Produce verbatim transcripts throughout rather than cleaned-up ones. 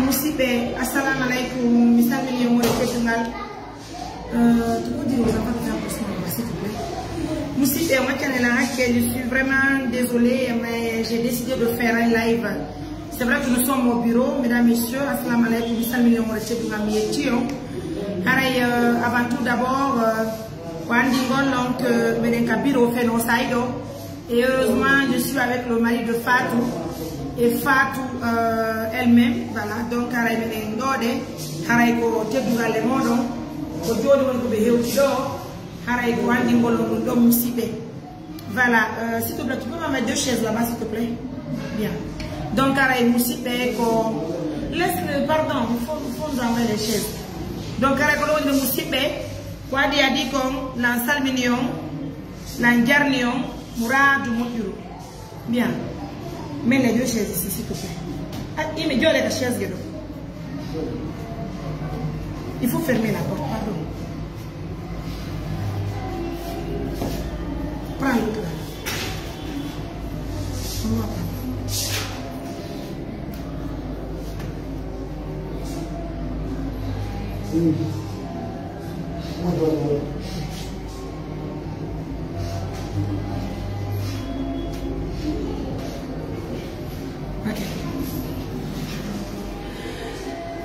Musidɓe, assalamu alaikum. Mi salmini on moɗon teddungal. Euh, to ko diri wona fata tan ko suma ba, s'il te plaît. Musidɓe, on accane la hakke, je suis vraiment désolée, mais j'ai décidé de faire un live. C'est vrai que nous sommes au bureau, mesdames, messieurs, assalamu alaikum. Mi salmini on moɗon teddungal, mi yetti on. Haray, euh, avant tout d'abord, euh, ko anndi ngol, donc, euh, meɗen ka bureau feno sa'i ɗo. Et heureusement, je suis avec le mari de Fatou. Et Fatou, euh, elle-même, voilà. Donc, haray meɗen ɗo ɗe, haray ko teddungal e moɗon. Ko jooni woni ko ɓe hewti ɗo. Haray ko anndi ngol on ɗum ɗo, musidɓe. Voilà, euh, s'il te plaît, tu peux me mettre deux chaises là-bas, s'il te plaît? Bien. Donc, haray musidɓe ko, laisse, pardon, il faut, il faut nous envoyer les chaises. Donc, haray ko ɗo woni musidɓe, ko adii adii kon, lan salmini on. Lan jarni on muraadu moƴƴuru. Bien. Mets les deux chaises ici, s'il te plaît. Ah, il me dit, les chaises, il faut fermer la porte, pardon. Prends l'autre là. On va prendre. Ok.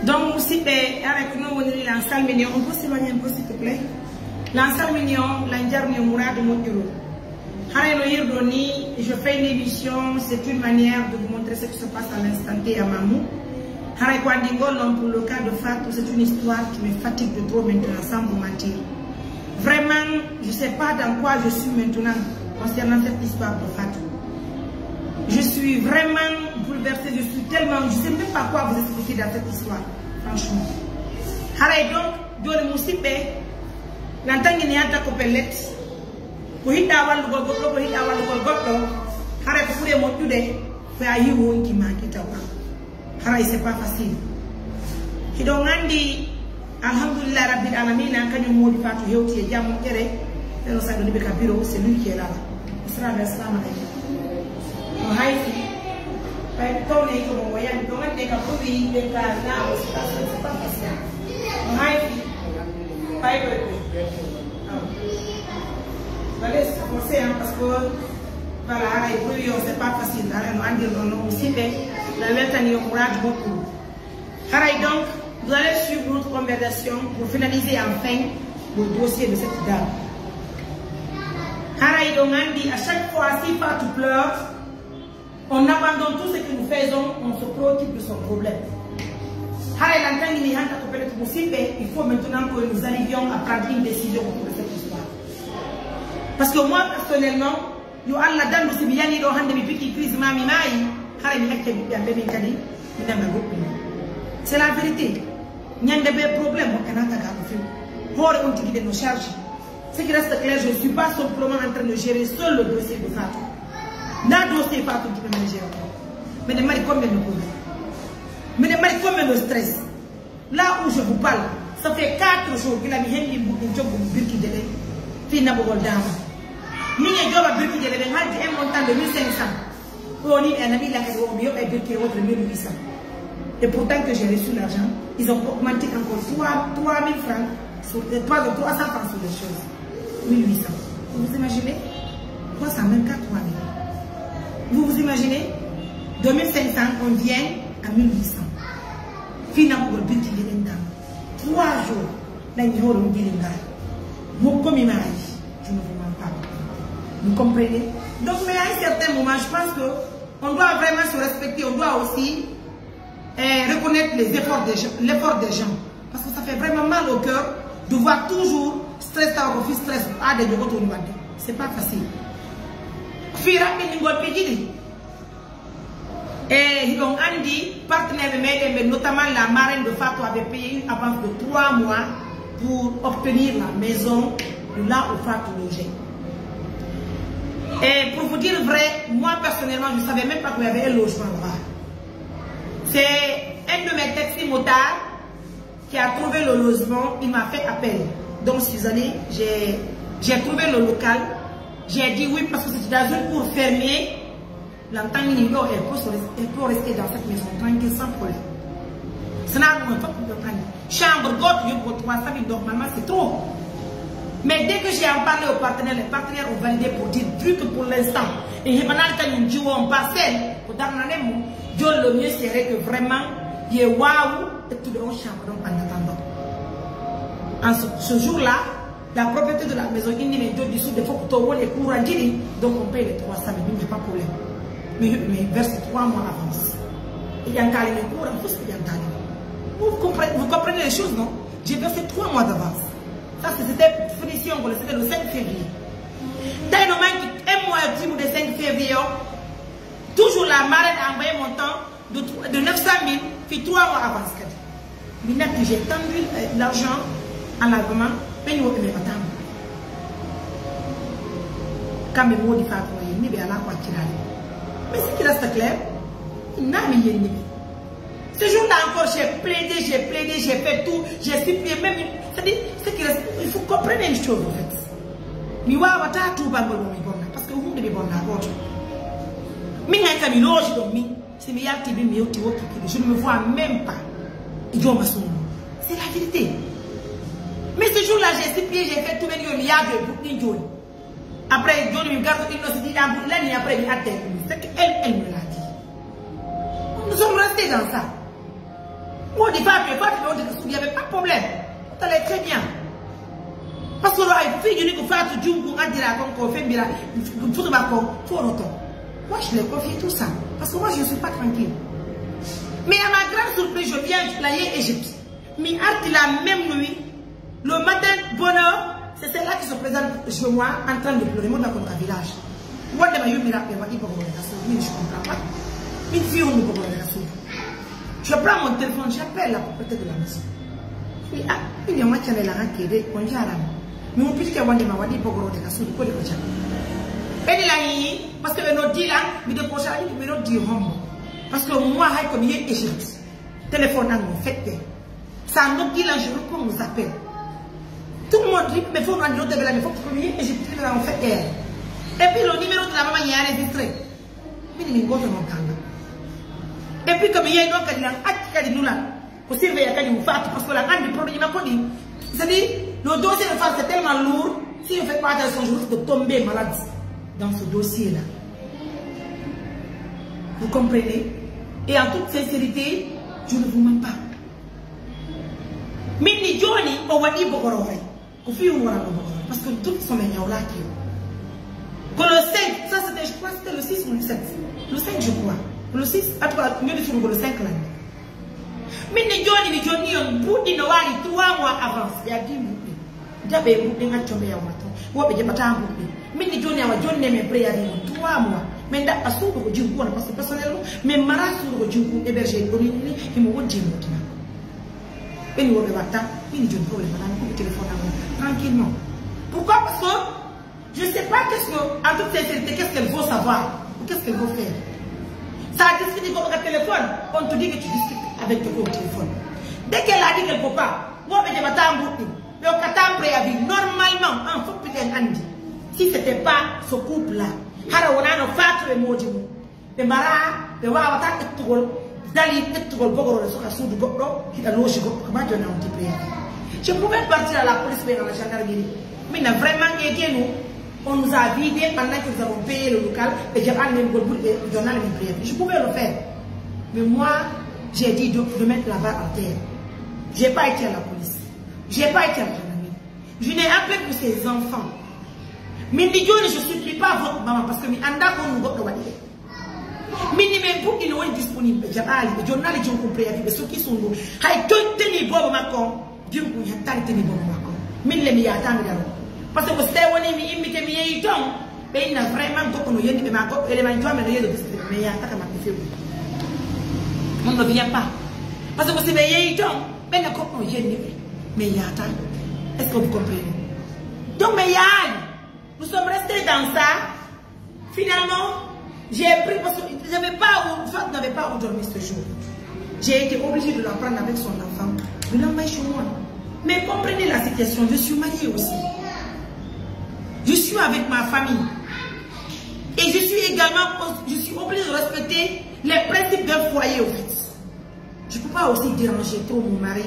Donc, musidɓe, haray ko non woniri, lan salmini on. On peut s'éloigner un peu, s'il te plaît? Lan salmini on, lan jarni on muraadu moƴƴuru. Haray no yiruɗon ni, je fais une émission, c'est une manière de vous montrer ce qui se passe à l'instant T à Mamou. Haray ko anndi ngol non, pour le cas de Fatou, c'est une histoire qui me fatigue de trop maintenant, sans vous mentir. Vraiment, je sais pas dans quoi je suis maintenant concernant cette histoire de Fatou. Je suis vraiment bouleversée, je suis tellement, je sais même pas quoi vous expliquer dans cette histoire, franchement. Haray donc, jooni musidɓe, lan tangini hanta ko pellet. Ko hiɗɗa wallugol goɗɗo, ko hiɗɗa wallugol goɗɗo, haray ko ɓuri moƴƴude, ko a yi'u wonki maa ki tawa. Haray c'est pas facile. Hiɗon anndi, alhamdulillahi rabbil alamina, kañum Moodi Faatu hewti e jam moƴƴere, ɓen o saɗo ni ɓe ka bureau, c'est lui qui est là-bas. Assalamu alaikum. No hayfi, ɓay tawne ko mo woyani, ɗon anndi ka ɓuri ɓe ka na o c'est pas, c'est pas facile. No hayfi, ɓay ɗo e ɓe. Voilà, c'est forcé, hein, parce que, voilà, haray pour eux, c'est pas facile. Haray no anndi non, non, musidɓe, no weltani yo muraadu moƴƴuru. Haray donc, vous allez suivre notre conversation pour finaliser enfin le dossier de cette dame. Haray ɗon anndi, à chaque fois, si Fatou pleure, on abandonne tout ce que nous faisons, on se préoccupe de son problème. Haray lan tangini hanta ko pellet musidɓe, il faut maintenant que nous arrivions à prendre une décision autour de cette histoire. Parce que moi, personnellement, yo Allah dandu si mi yani ɗo hannde mi piki crise ma mi maayi, haray mi acca ɓiɓɓe am ɓe min kadi mi nanga goɗɗum. C'est la vérité. Ñande ɓe problème mo kanata ka ko few. Hoore on tigi ɗen no charge. Ce qui reste clair, je ne suis pas simplement en train de gérer seul le dossier de Fatou. Na dossier Fatou tu peux me gérer. Mais de mari combien de problèmes? Mais de mari combien de stress? Là où je vous parle, ça fait quatre jours que la mi hendi mbuɗɗum coggu birki jele fi nabugol dama. Min e joba birki jele ɓen haldi un montant de mille cinq cents. Ɗo ni ɓe annabi la kadi o mi yoɓa e birki e wotere mille huit cents. Et pourtant que j'ai reçu l'argent, ils ont augmenté encore trois, trois mille francs sur, euh, pardon, trois cents francs sur les choses. Mille huit cents. Vous vous imaginez? Trois cents, même quatre, trois mille. Vous vous imaginez? De mille cinq cents, on vient à mille huit cents. Fi nabugol birki jele ɓen dama. Trois jours, la mi hoore on jele ngal. Mo komi maayi, je ne vous mens pas. Vous comprenez? Donc, mais à un certain moment, je pense que on doit vraiment se respecter, on doit aussi, euh, reconnaître les efforts des gens, l'effort des gens. Parce que ça fait vraiment mal au cœur de voir toujours stress, ça, on fait stress, ah, de, de, de, de. C'est pas facile. Fii raɓɓiningol piiji ɗi. E hiɗon anndi partenaire meɗen ɓe, notamment la marraine de Fatou, avait payé une avance de trois mois pour obtenir la maison de là où Fatou logeait. Et pour vous dire vrai, moi personnellement, je ne savais même pas qu'il y avait un logement là-bas. C'est un de mes taxis motards qui a trouvé le logement, il m'a fait appel. Donc, je suis allée, j'ai, j'ai trouvé le local. J'ai dit oui parce que c'était dans une cour fermée. Lan tangini ɗo, elle peut se res-, elle peut rester dans cette maison tranquille sans problème. Sinon, on peut plus prendre. Chambre d'autre, il faut trois cent mille, normalement, c'est trop. Mais dès que j'ai en parlé aux partenaires, les partenaires ont validé pour dire, vu que pour l'instant, il y a pas de temps, une duo en parcelle, pour dans la même, Dieu le mieux serait que vraiment, il y ait waouh, et tout le monde chambre, donc, en attendant. En ce, ce jour-là, la propriété de la maison, il n'y a pas de dessous, des fois, pour tout le monde est courant, donc on paye les trois cent mille, il n'y a pas de problème. Mais, mais verse trois mois avance. Il y a un calme courant, faut se dire un calme. Vous comprenez, vous comprenez les choses, non? J'ai versé trois mois d'avance. Ça, c'était finition, c'était le cinq février. D'ailleurs, on m'a dit un mois, dix jours de cinq février, oh. Toujours la marraine a envoyé mon temps de, de neuf cent mille, puis trois mois avance. Maintenant, j'ai tendu, euh, l'argent en arrivant, mais nous, on ne pas. Quand même, on dit, mais il y a une, mais ce qui reste clair, il n'a mis une. Ce jour-là encore, j'ai plaidé, j'ai plaidé, j'ai fait tout, j'ai supplié, même, c'est-à-dire, ce qui reste, il faut comprendre une chose, en fait. Mi wawata tuubangol mo mi bonna, parce que hunde mi bonna goto. Min hay ka mi looji ɗon, min, si mi yalti, min mi yetti wokki kiɗi, je ne me vois même pas. E jooma suudu. C'est la vérité. Mais ce jour-là, j'ai supplié, j'ai fait tout, mais mi yaado e buɗɗin jooni. Après, jooni mi garto ɗin ɗo si ɗiɗa buɗɗi lani, après mi adda e ɗum. C'est qu'elle, elle me l'a dit. Nous sommes restés dans ça. Bon, des fois, des fois, tu peux dire que il y avait pas de problème. On allait très bien. Parce que là, il faut dire que Fatou Djougou, on dira qu'on fait mira, faut se battre, faut le temps. Moi, je l'ai confié tout ça. Parce que moi, je ne suis pas tranquille. Mais à ma grande surprise, je viens, je l'ai Égypte. Mais arti la même nuit, le matin, bonne heure, c'est celle-là qui se présente chez moi en train de pleurer. Moi, dans le village. Moi, dans ma yumira, mais moi, il faut que je comprends pas. Une fille, on ne peut pas. Je prends mon téléphone, j'appelle la propriétaire de la maison. Je dis, ah, il y a un match à la ranquée, on dirait. Mais on peut dire qu'il y a un match à la ranquée, on dirait. Et il a dit, parce que le dit là, mais de prochain, mais le dit, parce que moi, comme il est Égypte. Téléphone an no feƴƴe. Sa noddi lan, je réponds aux appels. Tout le monde rit, mais faut nodde bela, mais faut que premier Égypte lan feƴƴe. Et puis le numéro de la maman est enregistré. Min min goto non kanga. Et puis comme il y a une autre, il a acte kadi nula. Ko surveiller kadi mu Fatou, parce que la andi problème ko di. C'est-à-dire, le dossier de Fatou, c'est tellement lourd. Si on fait pas attention, je risque de tomber malade dans ce dossier-là. Vous comprenez? Et en toute sincérité, je ne vous mens pas. Min ni jooni o waɗi bogorooray. Ko fii on waɗanno bogorooray. Parce que toute semaine, ñawlaaki. Ko le cinq, ça c'était, je crois, c'était le six ou le sept. Le cinq, je crois. Le six, en tout cas, ñoni suru ko le cinq lan. Min ni jooni, mi jonni on, buuɗi no waali trois mois avance. Ya di buuɗi. Jaɓe buuɗi, acco ɓe yawa ton. Woɓe jaɓata buuɗi. Min ni jooni awa jonni men préavis on trois mois. Men daɓɓa suudu ko jiwu kono, parce que personnellement, men mara suudu ko jiwu hébergé ɗo min ni, himo wonji mo tima. Ɓen woɓe watta, min ni jooni problème, wala ko téléphone am tranquillement. Pourquoi? Parce que je sais pas qu'est-ce que, en toute sincérité, qu'est-ce qu'elle veut savoir ou qu'est-ce qu'elle veut faire. Ça discute comme un téléphone, on te dit que tu discutes avec quelqu'un au téléphone. Dès qu'elle a dit qu'elle veut pas, woɓe jaɓata buuɗi, ɓe hokkata préavis. Normalement, en fof piɗen andi. Si c'était pas ce couple-là, hara wonano Fatou e moodi mum. Ɓe mbaraa, ɓe waawataa ƴettugol, dali ƴettugol bogorooɗe suka suudu goɗɗo, hiɗa loosi goɗɗo, ko maa jooni on tippee. Je pouvais partir à la police, ɓe à la gendarmerie. Min na vraiment, ngee geenu, on nous a vidé pendant que nous avons payé le local, ɓe jaɓaani men gol ɓuri ɓe jonaani men préavis. Je pouvais le faire. Mais moi, j'ai dit de, de mettre la barre à terre. J'ai pas été à la police. J'ai pas été à la gendarmerie. Je n'ai appelé que ces enfants. Min ni jooni, je supplie pas votre maman, parce que mi anndaa ko on goɗɗo waɗi ɓe. Min ni men puɗɗi no woni disponible, ɓe jaɓaali, ɓe jonnaali jonkun préavis, ɓe sokki suudu. Hay toy tenue boobo makko on, jonkun hettaali tenue boobo makko on. Min le mi yahataa mi daro. Parce que si tawi woni mi immike mi yehi ton, ɓe inna vraiment goɗɗo no yendi ɓe ma goɗɗo élément joame no yeedo district, mais yahataka maɓɓe fewri. On ne vient pas. Parce que si ɓe yehi ton, ɓe na goɗɗo yendi ɓe, mais yahataa. Est-ce que vous comprenez? Donc, mais yahaali. Nous sommes restés dans ça. Finalement, j'ai pris, parce que je n'avais pas où, Fatou n'avait pas où dormir ce jour. J'ai été obligée de la prendre avec son enfant, de l'envoyer chez moi. Mais comprenez la situation, je suis mariée aussi. Je suis avec ma famille. Et je suis également, je suis obligée de respecter les principes d'un foyer, au fait. Je peux pas aussi déranger trop mon mari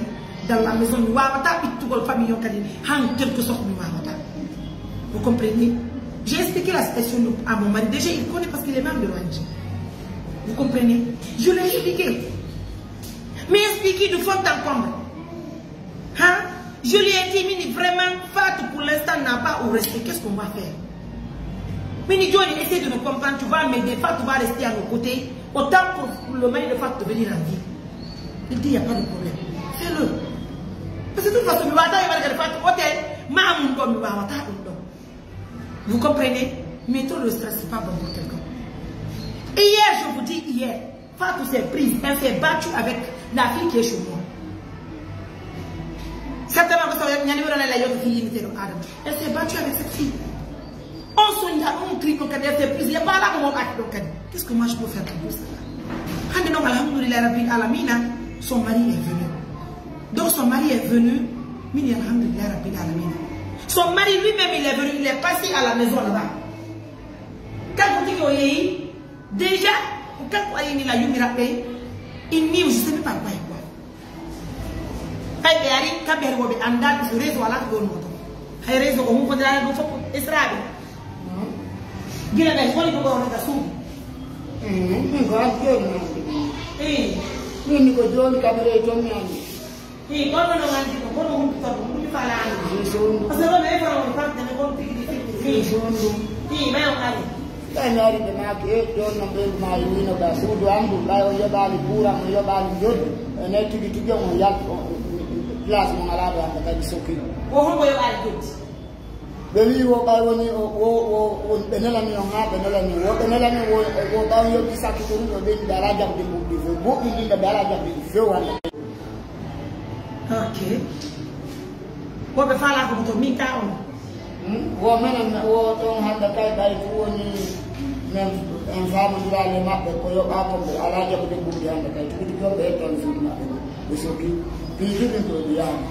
dans la maison. Mi waawataa ittugol famille on kadi, en quelque sorte, mi waawataa. Vous comprenez? J'ai expliqué la situation à mon mari. Déjà, il connaît parce qu'il est membre de l'O N G. Vous comprenez? Je l'ai expliqué. Mais expliquer de fond en comble. Hein? Je lui ai dit, mi ni, vraiment, Fatou, pour l'instant, n'a pas où rester. Qu'est-ce qu'on va faire? Mi ni, Johnny, essaie de nous comprendre. Tu vas m'aider. Fatou va rester à nos côtés. Autant pour le mari de Fatou de venir en ville. Il dit, il n'y a pas de problème. Fais-le. Parce que de toute façon, mi waawataa e barka de Fatou hôtel, ma mun ɗon, mi waawataa ɗum ɗon. Vous comprenez? Mais trop de stress, c'est pas bon pour quelqu'un. Hier, je vous dis, hier, Fatou s'est prise, elle s'est battue avec la fille qui est chez moi. Certainement, parce que il y a une la yoto fille, elle s'est battue avec cette fille. On sonne, on crie, on crie, on crie, on crie. Qu'est-ce que moi je peux faire pour ça? Hande non, alhamdulillah, Rabbil Alamina, son mari est venu. Donc son mari est venu, mi ni alhamdulillah, Rabbil Alamina. Son mari lui-même, il est venu, il est passé à la maison là-bas. Kanko tigi o yehi, déjà, ko kanko ari ni la yumiraɓe, il ni, je sais même pas quoi et quoi. Ɓay ɓe ari, kamɓe ari wo ɓe anndaa, parce que réseau alaa ko ɗon noto. Hay réseau ko humpondiraare ɗum fof, esraaɓe. Gila ɓe, woni ko ɗon ka suudu. Min ko an jooni non. Ii. Min ni ko jooni kam rewi toon mi anndi. Ii, kono no anndi ko, kono humpito ɗum, ɗum fala anndi. Ii, so ɗum. Parce que ɗon e fala woni fagde ne kon tigi ɗi tigi. Ii, so ɗum. Ii, ɓay on ari. Ɓay mi ari ɓe maaki, e, ɗon no ɓeyngu maa yiino ɓa suudu an ɗum, ɓay on yoɓaali kuuran, on yoɓaali njoddi. Enen tigi tigi on yalti, on, place mon alaa ɗo hannde kadi sokki. Ko hombo yoɓaali njoddi? Ɓe wi'i wo ɓay woni o, wo, wo, wo, ɓe nelani on haa ɓe nelani on. Wo ɓe nelani on, wo, wo ɓay on yoɓi sakki to ɗum, ɓe ɓe alaa jaɓde mbuɗɗi fof. Mbuɗɗi ɗin ɓe alaa jaɓde ɗi few hannde. Ok. Ko ɓe faalaa ko to min ka on. Hmm? Wo menen, wo ɗon hannde kay ɓay ko woni men en faamondiraali e maɓɓe ko yoɓaa ko ɓe alaa jaɓude ɓurde hannde kay. Tigi tigi on ɓe hettan suudu maɓɓe ɓe sokki. Piiji ɗin ko ɓe yaama.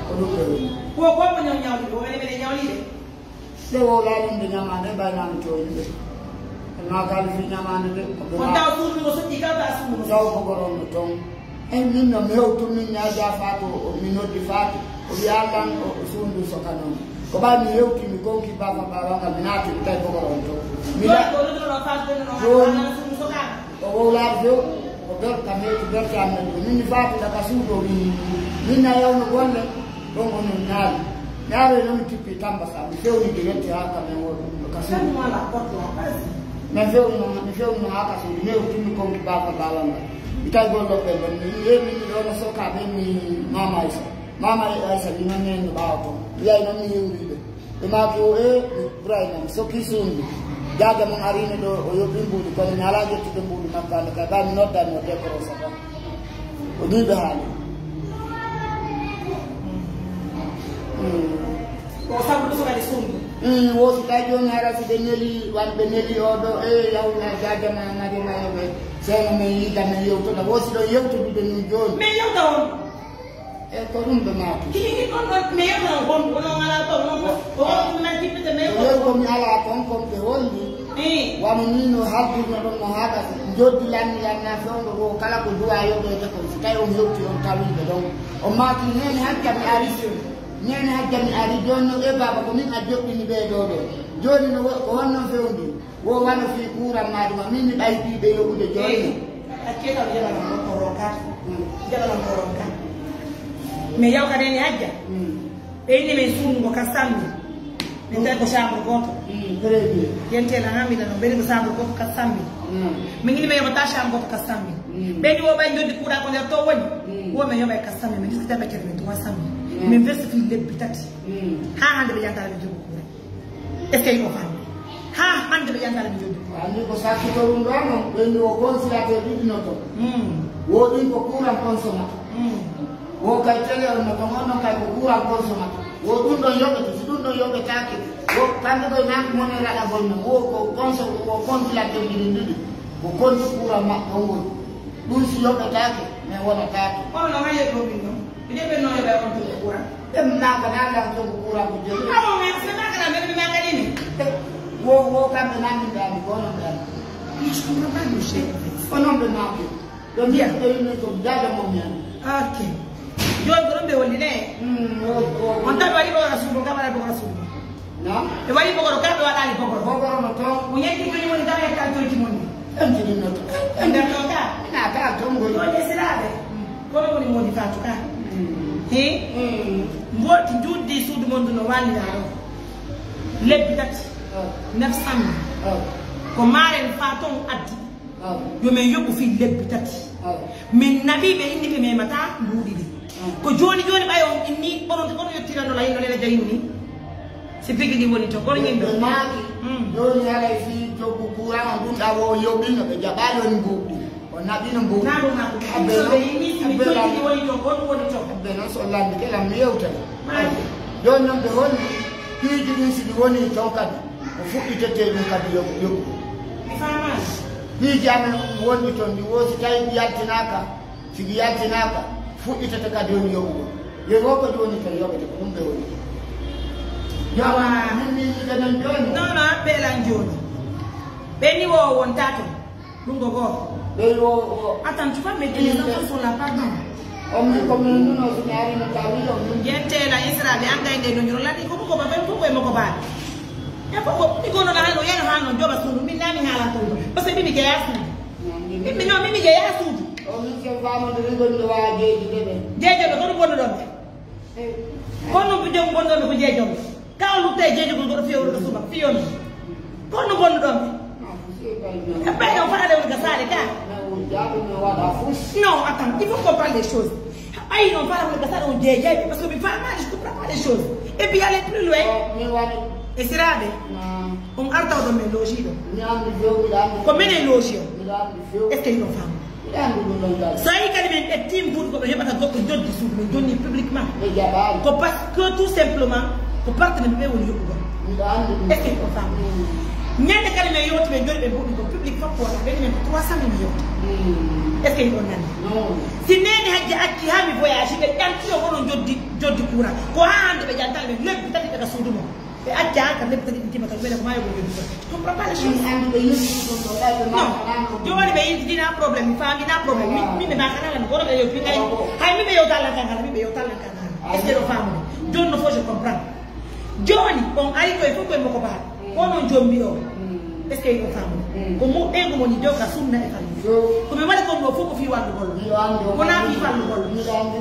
Ko ɗum ɓe woni. Ko ko ko ñaw ñawli, ko menen menen ñawli de. Nde wowlaa ɗum nde ñamaande, mbaynaano tooñi ɓe. E maa kaali fii ñamaande de, ko ɓe on taw suudu no soƴƴi, taw taw suudu no taw ko goron no toon. E min no mi hewtu, min ñaaja Faatu, o, mi noddi Faatu, o wi'a lan, o, o suudu so kanon. Ko ɓay mi hewti, mi konki baafa ɓaawangal, mi naati, mi tawi ko goron toon. Mi la-, jooni, o wowlaade few, o ber-, kam hewti berte am men ɗum. Min mi faatude ka suudu o wi'i, min na yawno golle, ɗon o non naali. Mi aroy non mi tippi tamba sa, mi fewni de yetti haa ka men woni ka suudu. Men fewni non, mi fewni non haa ka suudu, mi hewti mi konki baafa baawal ngal. Mi tawi gollooɓe ɓen, mi wi'i, "Ee, min mi ɗoo no sokaaɓe, mi Maama Aysa." Maama Aysa wi non nen no ɓaawo ton. Mi yahi non mi hewri ɓe. Ɓe maaki o, "Ee, Ibrahima, mi sokki suudu." Jaada mon arino ɗo, o yoɓi mbuuɗi, kono mi alaa ƴettude mbuuɗi makko hannde kay, ɓay mi noddan mo décroche tan. Ko nii ɓe haali. Mm. Ko sabu ɗum ko waɗi suudu. Mm, wo si tawi jooni hara si ɓe neli, wan ɓe neli o ɗo, e yawna jaajama Mariama yoɓe, seeno men yiida men yewtoda. Wo si ɗon yewtodude nun jooni. Men yewta on. E ko ɗum ɓe maaki. Hii, ɗon ɗon, men yewta on kon, kono on alaa ton, non ko, ko on ɗum nan tippite, men ko yeru ko mi alaa kon, kon ɓe holli. Ii. Wano nii no haldirno ɗon no haɗa, joddi lanni lanna fewndo wo kala ko duwa yoɓeede kon, si tawi on hewti on tawiiɓe ɗon. On maaki, "Neene hajja mi ari, neene hajja mi ari, jooni no ɓe baaba ko min a joɗɗini ɓee ɗoo ɗoo. Jooni no wo-, ko honno fewndi? Wo wano fii kuuran maa ɗum, min mi ɓayti ɓe yoɓude jooni." Ii, accee kam jaɓana on ko ronkaaki. Mm. Jaɓana on ko ronkaaki. Mais yaw ka neene hajja. Mm. Ɓe inni men suudu ngo ka sammi. Min tawi ko chambre gooto. Mm, très bien. Yentela haa mbiɗa no ɓeni ko chambre gooto ka sammi. Mm. Min inni men yoɓata chambre gooto ka sammi. Mm. Ɓeni wo ɓay joddi kuuɗa ko nder to woni. Mm. Wo men yoɓay ka sammi. Min diskita ɓe kadi min trois sammi. Mm. Min vesti fii lebbi tati. Mm. Haa hannde ɓe yantaani min jogo kuuɗa. Est-ce que ko fammi? Haa hannde ɓe yantaani min jogo kuuɗa. Anndi ko sakki to ɗum ɗo non, ɓeni wo consilateur ɗiɗi no to. Mm. Wo ɗin ko kuuran consommata. Mm. Wo kay télé on no ton, on non kay ko kuuran consommata. Wo ɗum ɗon yoɓete, si ɗum ɗon yoɓetaake, wo kamɓe koye naati monen raɗagol men, wo ko conso-, wo consilateur ɗiɗi ɗiɗi, ko konti kuuran maɓɓe on woni. Ɗum si yoɓetaake, men wonataake. Kono no haye ɗo min ɗon? Mbiɗen ɓe no yoɓe on to kuuran? Ɓe naaka naata on to kuuran ko jeli. Awo, men se naaka na men ɓe naaka ni. Wo, wo kamɓe naati ɓe ami, ko non ɓe ami. Je comprends pas le chef. Ko non ɓe naati. Yo mbiya. Yo yimɓe ko dada mo mi an. Ok. Jooni ko ɗum ɓe holli ne. Mm, o, o, o. On tan ɓe waɗi ɓogoro suudu, kam waɗa ɓogoro suudu. Na? Ɓe waɗi ɓogoro, kam ɓe waɗaali ɓogoro. Ɓogoro no toon. O ñetti ko ni woni dara e kaltoyji mon ni. En tigi no toon. En nder ɗo ka. Ina ka toon ngol. Ɗo jesiraaɓe. Kono woni moodi Faatu ka. Mm. He? Mm. Mbooti njuutdi suudu mon ndu no wallira ɗo. Lebbi tati. Oh. Neuf cent mille. Oh. Ko maaren Faatu on addi. Aw. Yo men yoɓu fii lebbi tati. Aw. Min naɓii ɓe inni ɓe memataa mbuuɗi ɗin. Aw. Ko jooni jooni ɓay on inni, onon, onon yottirano la hinno lela jahin ni. Si bigi ɗi woni to, kono ñin ɗo. Ɓe maaki, mm, jooni haray fii joggu kuuran on ɗun ɗa wo yoɓino ɓe jaɓaali on mbuuɗi. O naɓino mbuuɗi. Naa ɗum naa ɗum. Abbe so non, ɓe inni si mi abbe toytini lan. Woni to, on woni to. Abbe non so landi ke lan mi yewtay. Maaki. Jooni non ɓe holli, piiji ɗin si ɗi woni ton kadi. O fuɗɗitete ɗum kadi yo, yo. Mi faamaali. Piiji amen wonɗi ton, ɗi woo si tawi ɗi yaltinaaka, si ɗi yaltinaaka, fuɗɗitete kadi on yoɓugol. Yo woo ko jooni tan yoɓete, ko ɗum ɓe woni. Yo. Awa. Min mi yiɗi non jooni. Non, non, abbee lan jooni. Ɓe ni woo wontaa ton. Ɗum ko goo. Ɓe woo, woo. Attends, tu vas mettre les enfants sur la, pardon. O mi ko min nun o si mi ari no tawi o min. Jentela Isra ɓe annda e nde no ñoro lati ko ko ba ko ko e mo ko ba. E ko ko ni ko no la hano yano hano joba sunu min nami hala ko. Parce que mi mi jeya sunu. Mi mi no mi mi jeya sunu. O min se fama de ringo ndo wa jeji de be. Jeje ko ko no don. Kono bu jom bonno ko jeejom. Ka o lutte jeejom ko fiyo ko suba fiyo. Kono bonno don. E ɓay on fara lewol ka saare ka. Non, attends, il faut qu'on parle des choses. Ɓay on fara lewol ka saare on jeejay parce que mi fara mal, je comprends pas les choses. Et puis aller plus loin. E sirade. On arta o ɗon men looji ɗo. Ko menen looji o. Est-ce que il faut femme? So a yii kadi men ƴetti mbuuɗi ko ɓe heɓata goɗɗo joddi suudu men jonni publiquement. Ko parce que tout simplement ko partenaire ɓe woni yoɓugol. Est-ce que il faut femme? Ñande kadi men yewti men joni ɓe mbuuɗi ko public fof ko wata ɓe men trois cent mille yewti. Est-ce que il faut nani? Si nene hajji acci haa mi voyage ɓe ƴanti o wono joddi joddi courant ko haa hande ɓe ƴantani ɓe lebbi tati ɓe ka suudu mo. Ɓe acca ka lebbi tati ɗin timata ɓe ko maayo ko joddi. Tu comprends pas les choses. Non. Jooni ɓe yinti dina problème mi faami na problème mi mi ɓe makana lan gono ɓe yewti kay. Hay mi ɓe yewta lan kankana mi ɓe yewta lan kankana. Est-ce que ɗo faamude? Jooni no fof je comprends. Jooni on ari koye fof koye moko baa. Kono jombi o. Est-ce que ɗo faamude? Ko mo ɗen ko moni dow ka sunna e fannu. Ko mi waɗi kon ɗo fof ko fii wallugol. Wona fii fallugol.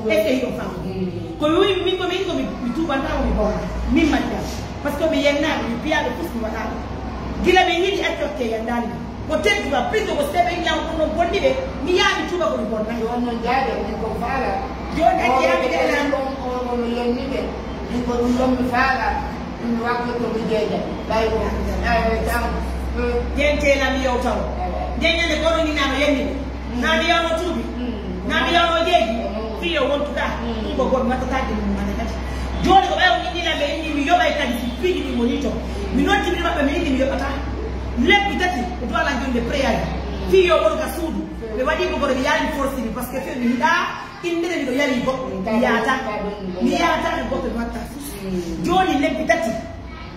Est-ce que ɗo faamude? Ko mi wi min ko min ko mi tuubanta ko mi bawna. Min majjal. Parce que mi yennaaɓe, mi piyaaɓe fof mi waɗaano. Gila ɓe yiɗi accokke yanndaani. Ko tedduka, plus que ko seɓe ñaw ɗum ɗon bonni ɓe, mi yaha mi tuuba ko mi bonna. Yo on non jaade, min ko faala. Jooni acci yaa mi deɗa. On, on, on yenni ɓe. Min ko ɗum ɗon mi faala. Ɗum mi wakki ko mi jeeja. Ɓay ko, ɓay ko jam. Jentela mi yewtawo. Nde ñande kono ni nano yenni ɓe. Naa mi yawno tuubi. Naa mi yawno jeeji. Fiyo wontuɗa. Ɗum ko goɗɗo wattataake mum mane kadi. Jooni ko ɓay o innila ɓe inni mi yoɓay kadi si piiji ɗi ngoni to. Mi noddi mi maɓɓe mi inni mi yoɓata. Lebbi tati ko duwala jonde préavis. Fiyo won ka suudu. Ɓe waɗi ko goɗɗo mi yaani forcé mi parce que fiyo mi yiɗa innde mi ɗo yari goɗɗo. Mi yaata. Mi yaata ko goɗɗo mi watta fus. Jooni lebbi tati.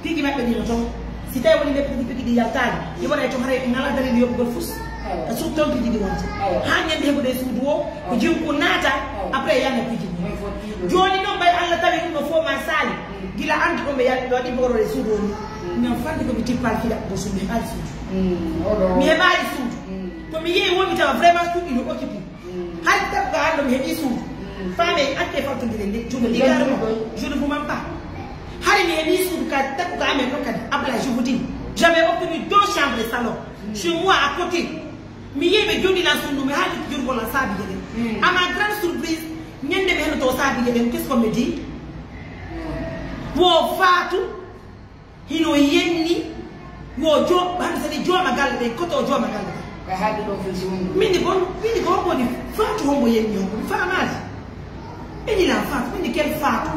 Pigi maɓɓe ɗi no ton. Si tawi woni leppi ɗi pigi ɗi yaltaani, ɗi waɗay ton haray ŋala darinde yoɓugol fus. Ka suudu ton pigi ɗi wonta. Haa ñande heɓude e suudu o, ko jiwku naata, après yana pigi ɗi. Jooni noon ɓay Allah tawi ɗum no fof ma saali. Gila anndi ko mi yalti ɗo ɗi bogoroo e suudu o ni. Min fandi ko mi tippal fii ɗaɓɓugol suudu, mi heɓaali suudu. Mi heɓaali suudu. Ko mi yehi woni tawa vraiment suudu ɗi no occupé. Hari tagu ka hande mi heɓi suudu. Faame acce fattondire nde juuɗe ɗi garno. Je ne vous mens pas. Hari mi heɓi suudu ka tagu ka amen ɗo kadi. Abla, je vous dis, j'avais obtenu deux chambres et salon. Chez moi à côté. Mi yehi ɓe joddi lan suudu mi haaldi jurgol lan saabi jeɗen. À ma grande surprise, ñande mi heno to saabi jeɗen, qu'est-ce qu'on me dit? Wo Faatu. Hino yenni yo jo hande sani jooma galle ɓen koto o jooma galle ɓen. Ka haalde ɗon fii si woni. Min ko min ko hombo ni Faatu hombo yenni hombo mi faamaali. Min ila Faatu min kel Faatu.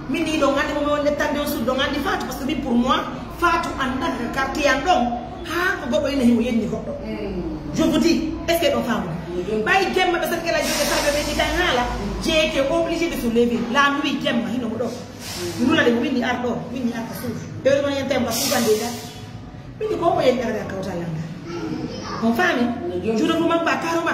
Min ni ɗon anndi mo mi wonde tande on suudu ɗon anndi Faatu parce que min pour moi Faatu annda ka quartier an ɗon haa ko goɗɗo ina himo yenni goɗɗo. Je vous dis est-ce que ɗon faamu? Ɓay jemma ɓe sani kala joge sabe ɓe ni kan haala. J'ai été obligé de se lever la nuit jemma hino mo ɗo. Mi nula de, mi winndi ar ɗo, mi winndi ar ka suudu. Ɓe woni yen tawi mo ka suudu ande ka. Winndi ko ko yen ɓerɗe a kawtal langa. On faami? Juuɗo ɗum makko a karo ma.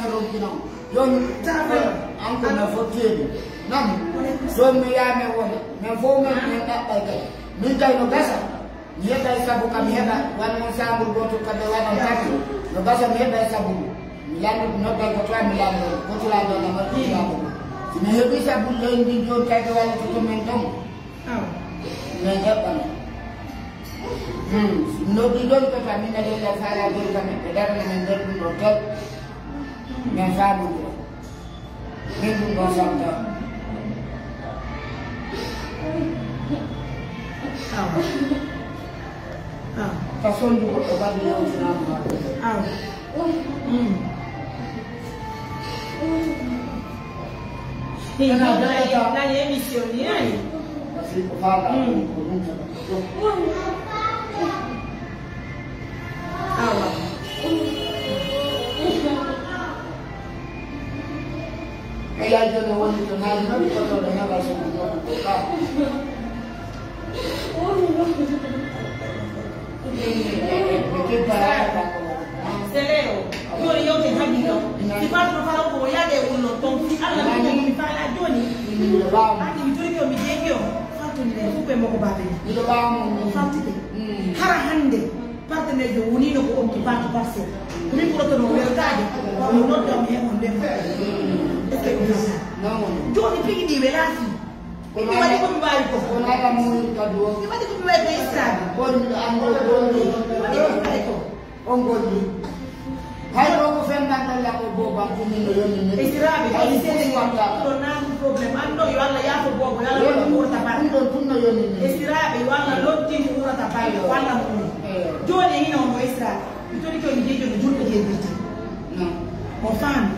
men ronki non. Jooni, an ko men fotteeɗi. Nan, jooni mi yaa men woni, men fow men, men ɗaɓɓay kadi. Min kay no gasa, mi heɓay sabu ka mi heɓa, wan mon saambur gooto kadi wan on tati. No gasa mi heɓay sabu. Mi landu, nodday ko to mi landu, ko to landu na mo ɗi landu. Si mi heɓi sabu ley ndin jooni kadi walla to to men ɗon. Awa. Men heɓan. Hmm, si mi noddi ɗon to ka min aɗen la faala ɗon ka men ɓe darana men nder ɗum ɗo tel. Men faamondira. Min ɗum ɗon sabta. Awa. Awa. Ka sondu goɗɗo baɗi yewtinaama. Awa. Mm. Kana dalata. Nani émission ni, nani? Kasi ko faala. Mm. Ko ɗum tan. Awa. Yaajo no woni to naali non, ko to ɗo naɓa so ɗum ɗo ko ka. Sele o, jooni yewte haɓi ɗo. Si Faatu no fara ko o yaade e wullo ton. Alla mi jogii mi faala jooni. Andi mi torike o, mi jeeki o. Faatu ni fof ko e makko baabe. Miɗo ɓaawa mo. O faaltike. Mm. Hara hannde partenaire jo woniino ko on to Faatu Parcelles. Ko min ɓurata no weltaade. Ko o nodda mi heɓon nder. Est-ce que ɗum fata? Non. Jooni tigi ndi welaa fii. Kono mi waɗi ko mi waawi ko. Kono ala mo woni kadi o. Mi waɗi ko mi waawi ko Israel. Bon, an ɗo, bon, mi waɗi ko mi waawi ko. On golli. Hay ɗo ko fennan ɗon la ko booba, ko min no yonni ni. Esiraaɓe, hay hay si sene fusi watta. Ɗo naatu problème. An ɗo yo Allah yaafo boobo, yo Allah ɗum ɗon, ɗum wurta bar. Ɗum ɗon tun no yonni ni. Esiraaɓe, yo Allah lottin ko wurata bar, yo Allah mum. Eh. Jooni hino mo Esiraaɓe. Mi torike on jeejo no julɓe jeedirte. Non. O faami.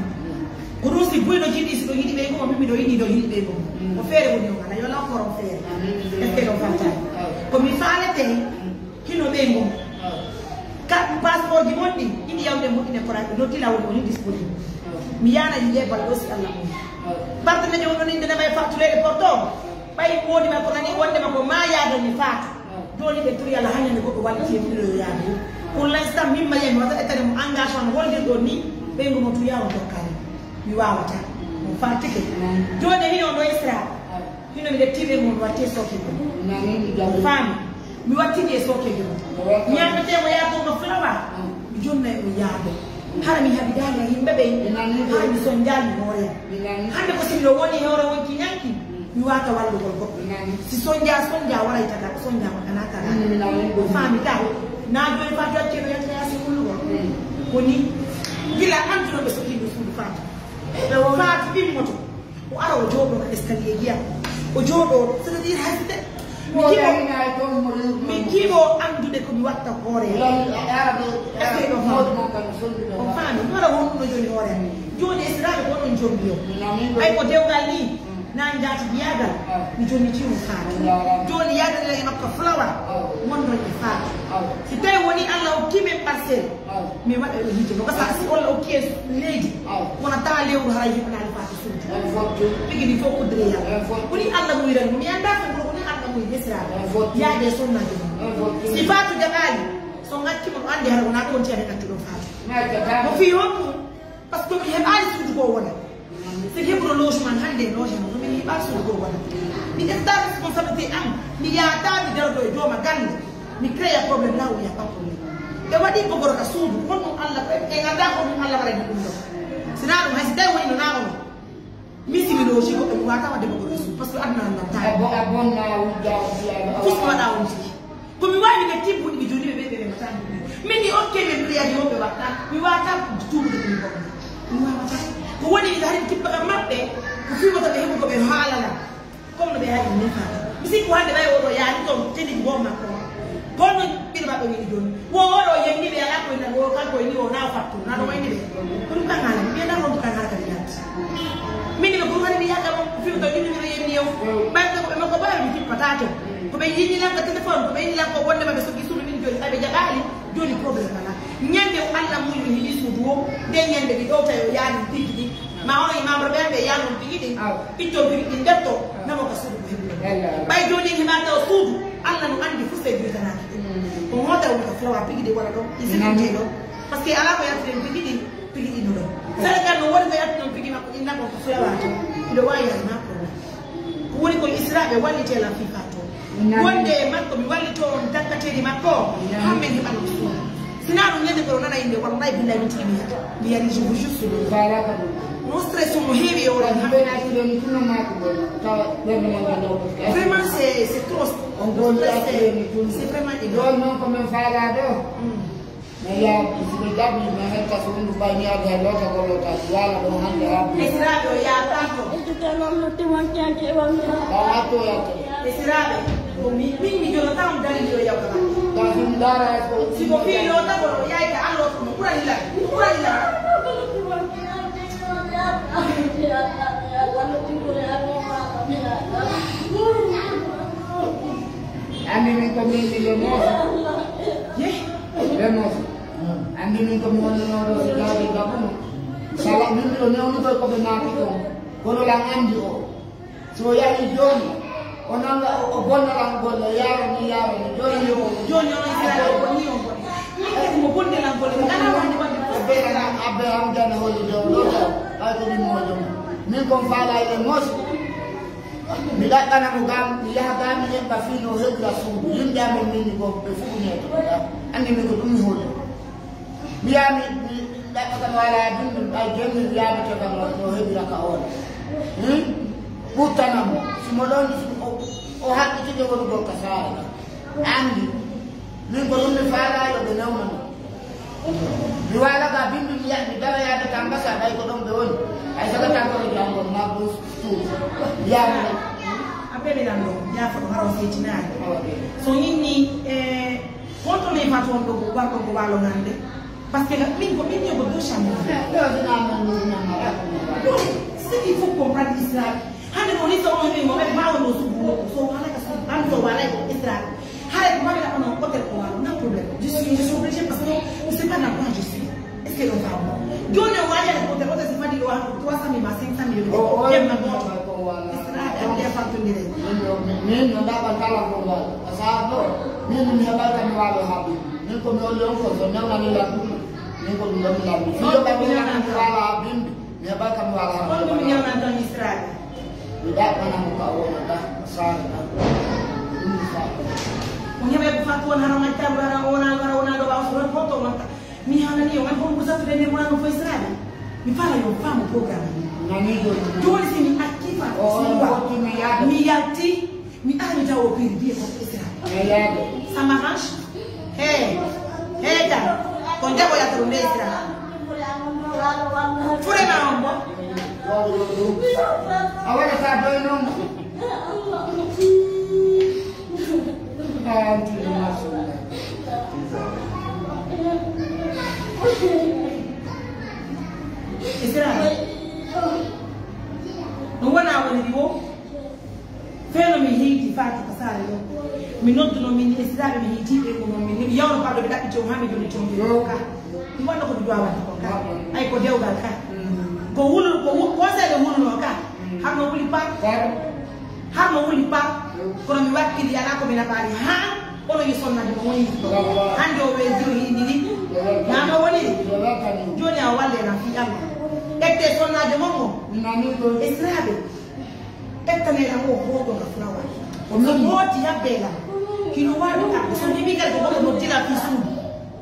Ko ɗum si buy no jiɗi, si ɗo yiɗi ɓeygu mo, min miɗo yiɗi ɗo yiɗi ɓeygu mo. Mm. Ko feere woni o kala, yo law koron feere. Amin. Est-ce que ɗo fantaani? Ah. Ko mi faalete, mm, hino ɓeygu mo. Ah. Ka passeport ji mon ɗi, iɗi yawde moƴƴine koraa, no tila woni, woni disponible. Ah. Mi yaana yi yeɓal ɗo si Allah mum. Ah. Partenaire on ɗon inde nama e facture e porto. Ɓay woodi ma ko nani wonde ma ko maa yaada ni Faatu. Jooni ɓe turi Alla, hannde goɗɗo walliti e mum ɗo yaade. Pour l'instant, min ma yami wata ettane mo engagement mo holdirɗon ni, ɓeygu mo tuya on tokkani. Mi waawata. On faatike. Jooni hino on ɗo Isra. Hino mi ƴetti ɓeygu mo mi watti e sooke mum. Faami. Mi wattidi e sooke mum. Ñaamete mo yaatoo no flawa. Mi jonna e mo yaado. Hara mi haɓidaali e yimɓe ɓen. Hara mi sonjaali hoore. Hannde ko si miɗo woni hoore wonki ñanki. Mi waata wallugol goɗɗo. Nani. Si sonja, sonja waray taga, sonja makka na taga. Mm, mi nani. Faami ka. Na jooni Faatu accee no yalta yaasi wallugol. Mm. Ko ni, gila anduno ɓe sokii no suudu Faatu. Ɓe wo Faatu immoto. O ara o jooɗoo ka escalier giya. O jooɗoo, c'est-à-dire hay si te-, mi kiɓo, mi kiɓo andude ko mi watta hoore. Est-ce que ɗo faami? On faami, mi wara wonduno jooni hoore am. Jooni esiraaɓe ko onon jombi o. Ay ko dewgal ni. Na njaati yaagal, ah, mi jonniti on Faatu. Njaaraama. Jooni yaadani e makko fulawa, ah, wondon e Faatu. Ah. Si tawi woni Alla hokki men parcelle, ah, mi waɗa e yiite. No gasa si Alla hokki en leydi, ah, wona taa lewru haray heɓanaali Faatu suudu. En fottu. Tigi ni fof kuddiri Yalla. En fottu. Ko ni Alla muyrani mo. Mi anndaa fen kono ko ni Alla muyri esiraaɓe. En fottu. Yaade e sonnaajo mum. En fottu. Si Faatu jaɓaali, so ngacci mo ɗo anndi hara wonaa ɗo wonti aɗa ngaccu ɗo Faatu. Mo fii honɗum? Parce que mi heɓaali suudu goo wona. Si heɓuno logement hannde e logement, mi heɓaali suudu goo wona. Mi ƴetta responsabilité am, mi yaata, mi daroto e jooma galle, mi créa problème là où il y a pas problème. Ɓe waɗi bogoro ka suudu, honɗum Alla, ɓe, ɓe nganndaa honɗum Alla waɗani ɗum ɗon. Si naa ɗum, hay si tawi woni no naa ono, mi si mi logi goɗɗo, mi waata waɗde bogoro e suudu, parce que aduna an nan tawi. A bo-, a bonna, a wujja, a wujja, a wujja. Fus mi waɗa on tigi. Ko mi waawi ɓe timpuɗi, mi joni ɓe ɓe ɓe mata. Min ni okke min ɗo yaadi wonɓe watta. Mi waata tuubude ko mi goɗɗo. Mi waawata. Ko woni mi hari tippa kam maɓɓe. Ko fii wota ɓe heɓu ko ɓe haalana. Comme no ɓe hari ni fa. Mi sikku hannde ɓay oɗo yaari ton tedi go makko. Kono ɓiɗo maɓɓe wini joni. Wo oɗo yemni ɓe ala ko ina go kanko ni o na fattu. Na ɗo wayni ɓe. Ko ɗum kan haala. Mi na on kan haala kadi yatti. Min ɓe ko woni mi yaaka mo fii to yimɓe no yemni yo. Ɓay ko ɓe makko ɓay mi tippata to. Ko ɓe yini lan ka téléphone, ko ɓe yini lan ko wonde ma ɓe sokki suudu min joni, ɓay ɓe jaɓaali, joni problème alaa. Ñande o Alla mum mi heɓi suudu o, nde ñande mi ɗowta yo yaani tigi ɗi. Ma ono e membre ɓen ɓe yaano tigi ɗi, itton tigi ɗi ndetto, namo ka suudu ko heɓi ɗon. Ɓay joni en heɓa taw suudu, Alla no andi fof sey juytanaaki. Ko ngota woni ka fulawa tigi ɗi wara ɗon, e sécurité ɗon. Parce que alaa ko yaltinen tigi ɗi, tigi ɗi no ɗon. Sénégal no woni ko yalti non tigi makko, inna ko fulawa to. Iɗo waawi yaade ma problème. Ko woni ko Israaɓe wallitee lan fii Faatu. Wonde e makko, mi wallitoo on takkateeɗi makko, haa men heɓa no suudu. Si naa ɗum, ñande ko nana innde, wallahi billahi mi tigi mi yari, je vous jure sur le. No stress mo heewi e oɗo. Vraiment, c'est, c'est trop. C'est vraiment énorme. Min yaa, si ɓe jaɓi, min hetta so wondu ɓay mi arda e loota ko loota, mi yaala ɗon hannde arde. Esiraaɓe o yaata ko. Ejjita noon no timantiyanke e wammi. Ɓaw hatto yatta. Esiraaɓe, ko mi, min mi jolata on dari yo yawta. Ka ɗum dara ko. Si ko fii loota ko ɗo yaay ka Alla ko ɓurani la, ɓurani la. Anndi min ko min ɗiɗo moosa. Yeh. Ɓe moosa. Anndi min ko mi wonnunoo ɗo si daaɗi gabuno. Sala min miɗo newnude ko ɓe naati ɗon. Kono lan anndi o, si o yahii jooni, o nanga o, o bonna lan golle, yaara ni, yaara ni, jooni yo o. Jooni on Israel o bonni on golle. Kadi mo bonde lan golle, mo nana wonde wonde. Abbe an, abbe an jana hollude o ɗo ɗo, hay ko ɗum moƴƴo. Min kon faalaa e mos. Mi ɗaɓɓana mo gam, mi yaha gam mi eɓɓa fii no heɓira suudu. Yimɓe amen min ni ko ɓe fuɗunee to. Anndi min ko ɗum mi holli. Mi yaha mi, mi ɗaɓɓa kam wala bindum, ɓay jemmi mi yaha mi tefa no, no heɓira ka on. Hmm? Ɓuttana mo. Si mo ɗon, si o, o haɓɓitike wonugol ka saare ka. Anndi. Min ko ɗum mi faalaa yo ɓe newna mo. Mi waala ka bimbi mi yaha mi dawa yaade Tambasa ɓay ko ɗon ɓe woni. Hay saka tan kono jangol ma ko suudu. Yaade. A ɓe mi nan ɗo, yaafo ko haro seetinaade. So yinni, eh, konto mi fat on ɗo ko warɗo ko waalo ngande. Parce que min ko min yogo deux chambres. Ɗo dina man ɗo dina ma. Donc, ce qu'il faut comprendre Israël. Hande no ni so on ni mo ɓe maawa no suudu wuro ko. So wala ka suudu, an so wala ko Israël. Haray ko mami on hôtel ko wano, no problème. Je suis, je suis obligée parce que je sais pas dans quoi je suis. Est-ce que on va bon? Joni o waali hôtel, hôtel si fadi ɗo trois cent mille ma cinq cent mille. Oh, oh, yemma goto. Israël, ande fantondire. Min, min, min, no ndaɓal kala ko wal. Asa ɗo, min, min heɓal kam mi waalo ha bimbi. Min ko mi oli on ko, so newnani lan ɗum. Min ko ɗum ɗon mi lan ɗum. Fiyo kam mi lan mi waalo ha bimbi. Mi heɓal kam mi waalo ha bimbi. On ɗum mi newnan tan Israël. Mi ɗaɓɓana mo ka o wonata, o saare tan. Ɗum mi faala. Mo heɓe ko fat won hara ngacca, hara wona, hara wona ɗo ɓaawo so won hoto wonta. Mi haalani yo, man ko mo sattude nde mo ano fo Israël. Mi faala yo faamu programme. Nani ɗo. Joni si mi acci fa, o, si on wa. Fotti mi yaade. Mi yalti, mi ari mi tawo piri biye ko Israël. Mi yaade. Ça m'arrange? Hey, hey, dan. Kon jago ya turu nde Israël. Fure ma on bo. A waɗata doy non. Israel. No wona woni ɗi wo. Feno mi hiiti faati ka saare ɗo. Mi nodduno min Israel mi hiiti ɓe ko non min. Mi yawno paɗo ɓe ɗaɓɓi joom haa mi joni joom ɓe ka. Mi wonno ko mi duwa wadde ko ka. Ay ko dewgal ka. Ko wulu, ko wu-, ko seeɗa wuluno ka. Har no wuli par. Har no wuli par. Kono mi wakkili alaa ko mi nafaali. Haa kono yo sonnaajo mo woni. Hannde o weeji o hiindi ni. Maa no woni. Jooni a walle lan fii Allah. Ette sonnaajo mon mo. Esiraaɓe. Ettanee lan o hooto nga fulawa. Ko min hooti habbee lan. Kino waawi ka. So mi ɓinngel ko goɗɗo no dila fii suudu.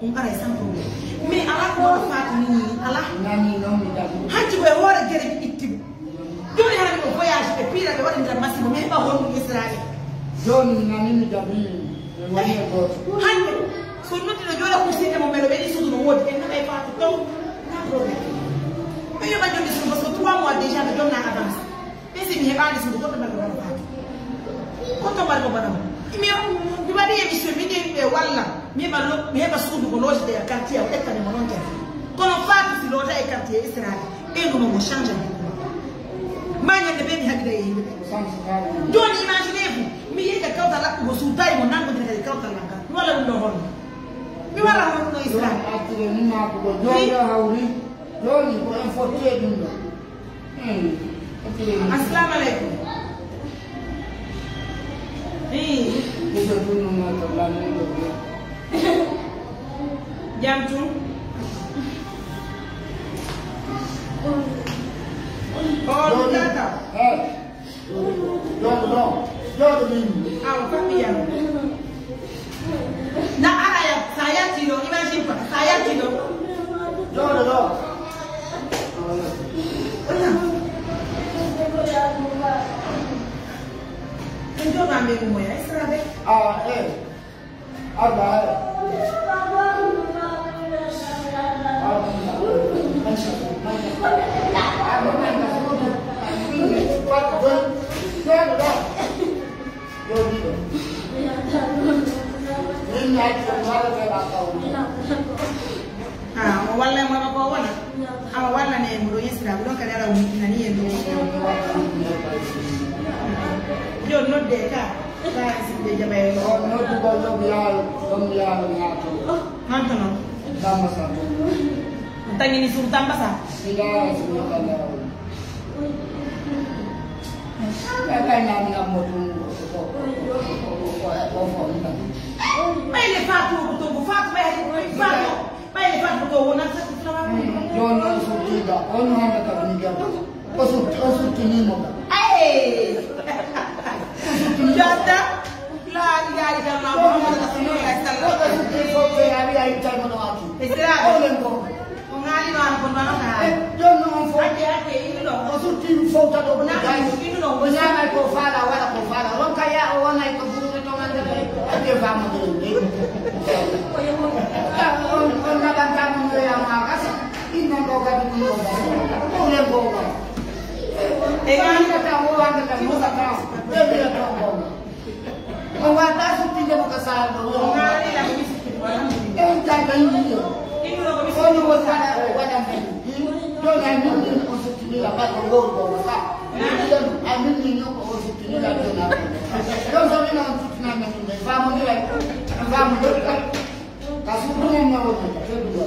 Ɗum aray sans problème. Mais alaa ko wona faati ni, alaa. Nani non mi daɗi. Hanti ko e hoore gere mi itti mo. Jooni hara ko voyage ɓe piira ɓe waɗi nder masibo, mi heɓa honɗum Israël. Jooni mi nani mi daɗi. Mi woni e gooto. Hannde, so noddi no joola ko siide mo mbeɗo weɗi suudu no woodi, en naɓay faatu ɗon. Sans problème. Mi yoɓa jonni suudu, parce que trois mois déjà ɓe jonna avance. Ɓe si mi heɓaali suudu, goɗɗo mbaɗa wona faatu. Goɗɗo mbaɗa wona mo. Mi, mi waɗi émission, mi ƴeewi ɓe walla. Mi heɓa lo-, mi heɓa suudu ko lootete e quartier, o ƴettane mo non kadi. Kono faatu si loota e quartier Israël, ɓeydu mo mo change de. Ma ñande ɓe mi haɗida e yimɓe ɓe. Jooni imaginez vous, mi yiɗi kawtal laɓɓugo suudu tawi mo nangodira kadi kawtal lan kan. Mi walla ɗum ɗo honno? Mi walla honno ɗum ɗo Israël? Jooni artire ni ma ko jooni hawri. Jooni ko en fotti e ɗum ɗo. Assalamu alaikum. Eh. Jam tun. Oh, tata. Jooɗo ɗo. Jooɗo min. Awa, famille am. Na ara ya, sa yalti ɗo, imagine quoi, sa yalti ɗo. Jooɗo ɗo. Min jooɗo amɓe ko moya, Israël. Awa, eh. Arba, eh. Jooɗo ɗo. Jooɗo ɗo. Min mi acci on wala ɓe ɓa kaw. Ah, mo walla mo ko wona. Ama walla ne mo do yesira, mo don ka dara mo tinani en do. Yo nodde ka. Ka sinde jaba e. O noddu ko yo biya, ɗon biya na to. Hanto no. Tambasa. Tangini sum tambasa. Ila sum tambasa. On non suttiiɗo, on hannde ka ɓe njiyata. O sutti, o suttinii mo ka. Ay! O suttinii mo ka. Jonta, laa ilaaha illallah, Muhammadu Rasulullah, sallallahu alaihi wasallam. O sutti fof, ɓe ari, a ittay mo ɗo ati. E siraaɓe. O len ko. Ko ŋaali no an kon ɗo, an kaa. Eh, jooni non on fof. Acce, acce, innu ɗo. O sutti fof, tato. Na, innu ɗo. O ñaamay ko faala, waɗa ko faala. On ka ya, o wonay ko buruɗe to ngannduɗaa. Acce, faamu ɗo, ɗo. On, on naɓantaa mo, no yaa maa gasa. Innan ɗo kadi ɗum ɗo kadi. Ɗum ɗen ko ɗo. E wiyata o wiyata mo ka taw. Ɓe wiyata o ɗo. O wata suttinde mo ka saare ɗo. O wiyata. E on tawi ɓe yimɓe. Kono won waɗa, waɗa men. Ɗon ay min min o suttinira ɓay ko ngol ko wasa. Ay min min ko o suttinira ɗon. Ɗon so min on suttina men ɗum. Faamondira. Faamondira. Ka suudu mum na woni, tedduɗo.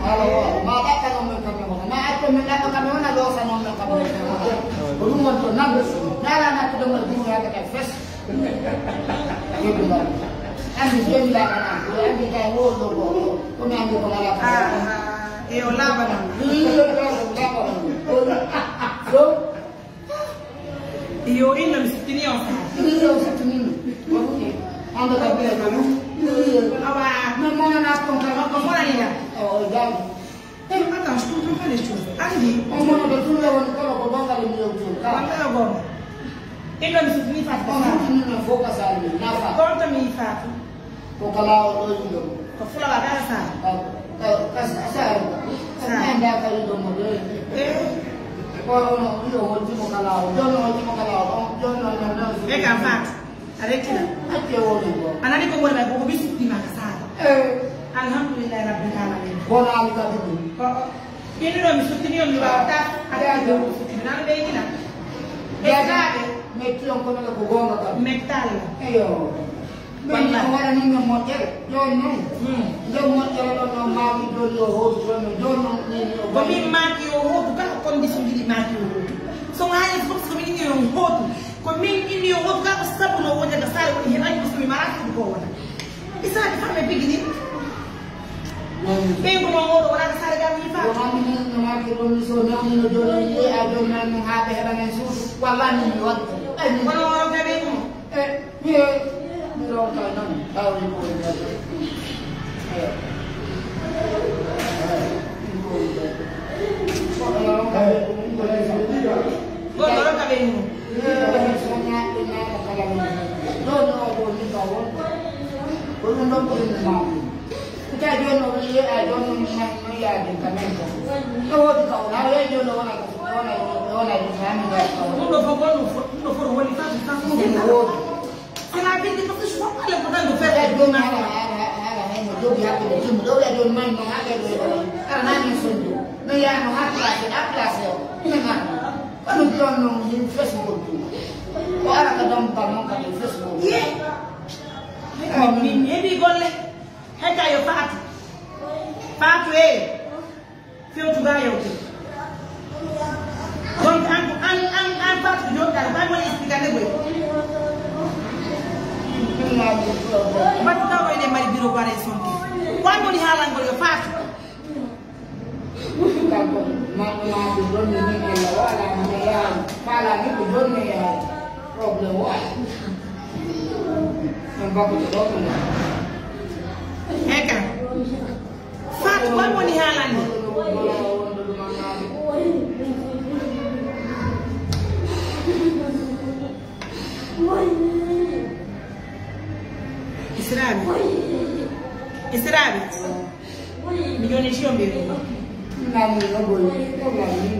Haala o, ma ɗaɓɓa non men kamɓe wona, ma acce men ɗaɓɓa kamɓe wona, loosa non men kamɓe wona. Ko ɗum woni to nan, nala nattude mo e duuɓi haka kadi fes. Tedduɗo. Anndi jeni la kana, ko anndi kay wo ɗo ko, ko mi anndi ko mala. Ah, ah, e o laaɓa non. Ii, o laaɓa non. So, Iyo, inno mi sittini on. Iyo, sittini mi. Hande ka biya ka ɗum. Awa. Mais mo nana kon ka makko mo nani la. O, o jaabi. Eh, attends, je comprends pas les choses. Anndi. On mo no to tulla woni kala ko gonga le mi yewti on. Ka. Wala gonga. Inno mi sittini Faatu. On sittini mi fof ka sali mi. Na fa. Konto mi Faatu. Ko ka laawol ɗo yimɓe mo. Ko fulawa kala sa. Ka, ka, ka sa, sa. Sa. Ka anda ka yimɓe mo ɗo. Eh. Ko ono, yo holti mo ka laawol. Jono holti mo ka laawol. On, jono, jono, jono. E ka Faatu. A rekkina. Acce woni ko. A nani ko woni ko, ko mi sutti ma ka sa. Eh. Alhamdulillahi Rabbil Alamin. Wala ali ka ɗum. Ko, inno mi suttini on mi waawata. A rekkina. Suttini. Nana ɓe yina. Ɓe daaɓe. Metti on kono ko gonga kam. Mettal. Eyo. Min no waɗani min moƴƴere, jooni non. Hmm. Nden moƴƴere ɗon, non maaki jooni yo hootu toon, jooni non min yo ko min maaki yo hootu, kala condition ɗiɗi maaki yo hootu. So waawi fof, so min inni yo hootu, ko min inni yo hootu, kala ko sabu no woni ka saare woni heɓani ko so mi mara suudu ko wona. Isaaji famɓe bigi ni. Ɓen ko non oɗo wona ka saare ga mi fa. Wona min no maaki ɗum so nawni no jooni, a jooni nan no haa ɓe heɓanen suudu. Wallahi min mi waɗi. Ay, min. Kono o rokka ɓe ɗum. Eh, mi, mi ronka nan, tawi ko e nder. Eh. Eh, ko e nder. Ko ronka ɓe ɗum, ko e nder. Ko ronka ɓe ɗum. Eh, so ñaaɗi naata kala men. Ɗo, ɗo, ɗo, ni ka won. Ko ɗum ɗon ko inde maɓɓe. Ita jooni o wi'i, a jooni o wi'i, no yaade ka men ko. No woodi ka wona, a wi'i jooni o wona ko, o wona, o wona, o wona, o wona. Ɗum ɗo fof, ɗum ɗo fof, ɗum ɗo fof woni tan, tan ko ɗum ɗo woodi. C'est la vérité, parce que je vois pas l'importance de faire des hala, hala, hala, hala, mo jogi hakkille timmude, o wi'a jooni man no hakkille ɗo, ala nani sonjo. No yaano ha place, ha place o. Ina nani. Kono jooni noon, min Facebook ɗum. O ara ka dambugal noon kadi Facebook. Ye. Min heɓi golle. Hecca yo Faatu. Faatu e. Fewtu ga yewte. Donc, an, an, an, an Faatu joɗɗa, ko an woni expliquer nde goy. Mbaɗu taw ene mari bureau ko ara e sonki. Ko an woni haalangol yo Faatu. Kanko, ma, ma, ko jonni min ella wala, mi yahan, fala ni ko jonni yahan. Problème wala. On bako to ɗo ko. Heka. Faatu, wan woni haalande? Israaɓe. Israaɓe. Mi joni tiyo mbe.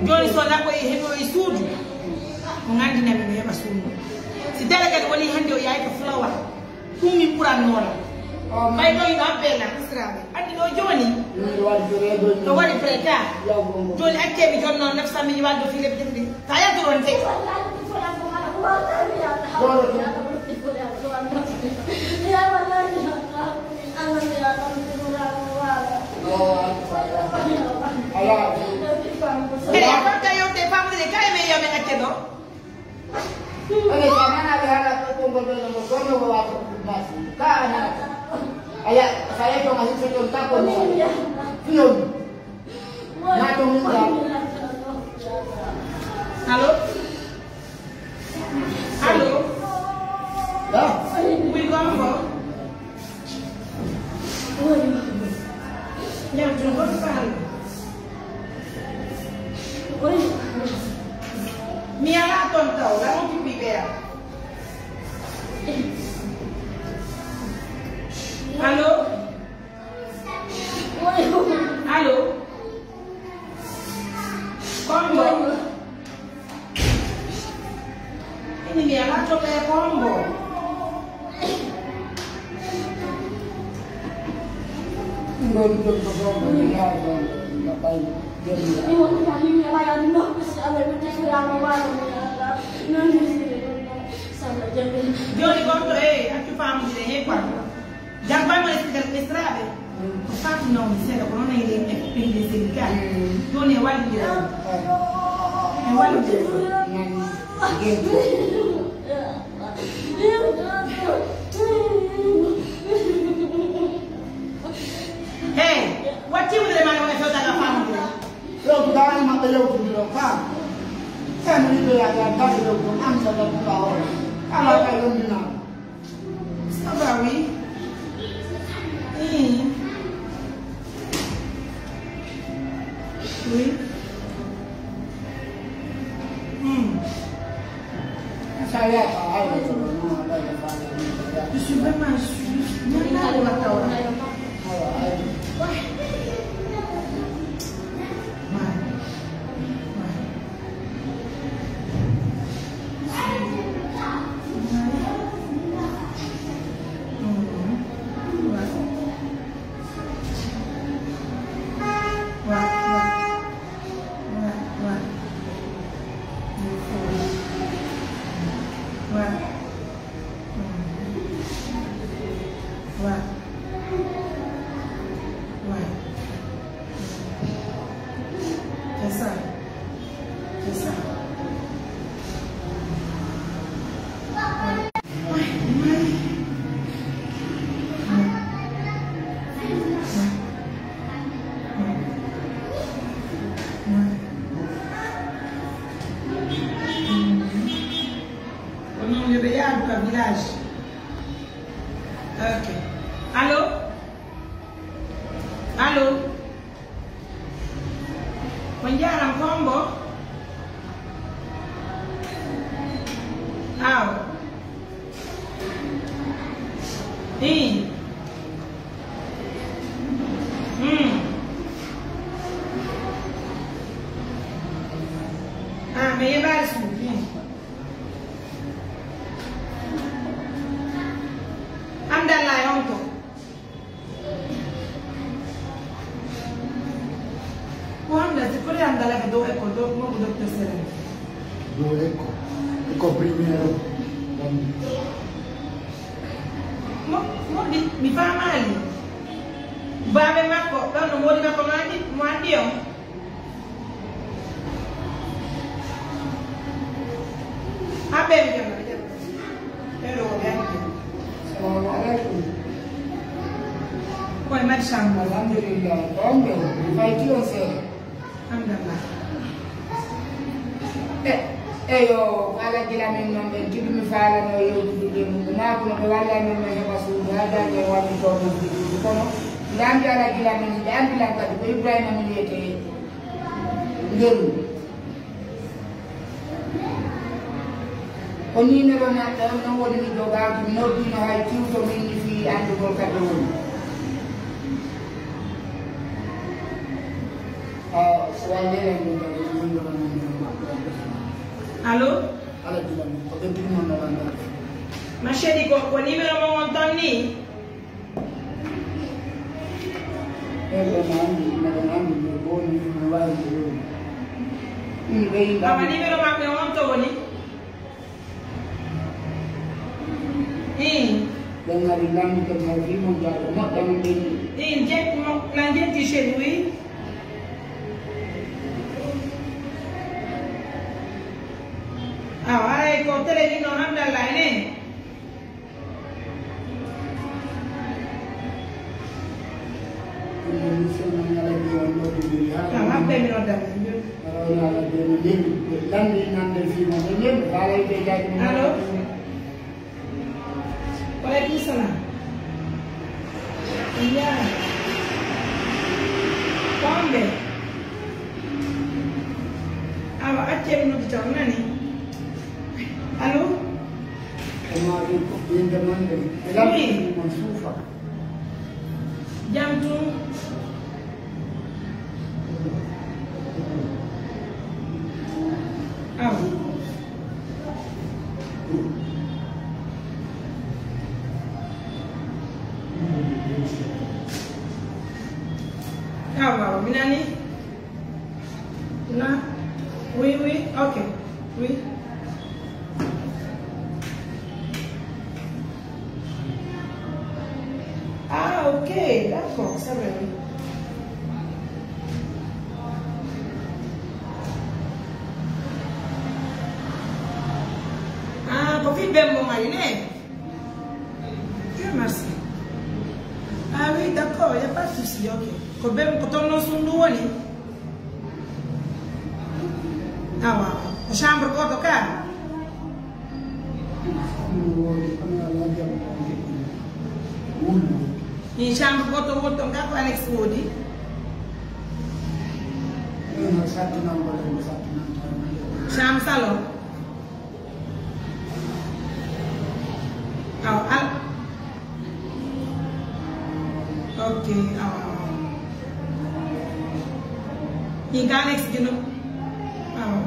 Jooni so laɓoyi heɓoyi suudu. Ko ngandinami mi heɓa suudu. Si délégué woni hannde o yahay ko Fulawa. Ɗum min ɓuranno la. Ɓay ɗo ino abbela Israaɓe. Addi ɗo jooni. No waɗi prêta. Jooni acce mi jonno neuf cent mille waldo fi lebbi ɗiɗi. Ta yadduronte. Eɗen fodde yewte famɗude kay men yo men acce ɗo. Ene ka nana ɓe haala ko konngol ɓe no gonno ko wato masi. Ka nana. Aya, saya to ma hifo to ka ko no. Fiyon. Allo? Allo? Wi, Kombo? Wi. Ñam, tu no faale. Wi. Mi alaa ton taw, la on pipi ɓeya. Allo? Allo? Kombo? Ini mi alaa to ɓe Kombo. Ɗum ɗon, ɗum ɗon ko Kombo, mi alaa Kombo, mi alaa Kombo. Mi wonta ni mi alaa yaade nokku, si Allah ɓe tefiraama waalo, mi alaa. Non, non, non, non. Samba Jalle. Jooni gonɗo, eh, accu faamude he quoi. Jagguɗo mo Esra-, Esraaɓe. Ko faati nawmi seeɗa, kono non eɗen F P D syndicat. Mm. Jooni e wallidira. E wallidira. Hey, watti wudere ma wona fewta ka faamudira. Yewtude an e maɓɓe yewtondira faa. Sen wiɓe ya ya dare yewton an sa dabbuɗa hoore. Ala ka yondinaa. Ça va, oui. Hmm. Oui. Hmm. Je suis vraiment, je suis, je suis, C'est ça. C'est ça. Kono yo ɓe yaadu ka village. Ok. Allo? Allo? On njaaraama, ko hombo? Aw. Ii. Hmm. Ah, mi yeɓaali suudu. Ii. Hamdallahi, on to? Ko Hamda, si kori Hamda la ka dow école, dow, mo ko docteur Seren. Dow école. École primaire o. Mo, mo mi, mi faamaali. Baabe makko, ɗon no moodi makko no anndi, mo anndi on. Aɓɓe mi jam, mi jam. Hello, mi jam. Assalamu alaikum. Koye mari chambre. Alhamdulillah. Ɗon ɓe, mi fayti on seeɗa. Alhamdulillah. E, eyo, Alhaji Lamin non ɓen jiɗumi faalano yewtude ɓe mum. Maa kono ɓe wallani min heɓa suudu, haa jaaje wallitoo min suudu. Kono, mi anndi Alhaji Lamin, ɓe anndi lan kadi ko Ibrahima mi wiyetee. Ngel. Ko numéro maɓɓe on non woni mi jogaaki, mi noddiino hay tiwto min ni fii anndugol kadi woni. Ah, so wallere en ɗum kadi, numéro maɓɓe on. Allo? Ala jiɗan ko ɓe pinnono lan ɗon. Ma chérie, ko, ko numéro mon on ton ni? Eɓe no anndi, miɗen anndi nde woni, no waawi nde woni. Ɗum ɓe yimɓe Baba, anndi. Numéro maɓɓe on to woni? Ii. Ɓen ari lanndito taw fii mon jaɗo moƴƴa mo ɓenni. Ii, jet mo, lan jetti chéri, wi. Awa, aray ko télé ɗin non, Hamdallah, enen. Awa, Ɓe mi nodda ɓe. Allo? Wa alaikum salam. Yaa. Ko on ɓe? Awa, accee mi noddita on, nani? Allo? Ko maa ɗum ko ɓinnde mon ɗum. Wi. Mon suufa. Jam tun. Awa. Awa, awa, mi nani? Na? Oui, oui, ok. Oui. Ah, ok, d'accord, c'est vrai, oui. Ah, ko fii ben mo mari ne? Dieu merci. Ah oui, d'accord, y a pas de souci, ok. Ko ben, ko toon non sundu woni? Awa, ko chambre goto ka? Ni chambre goto woni ton ka ko Alex wodi? Chambre salon. Awa, al-, ok, awa, awa. Ni ka Alex gino? Awa.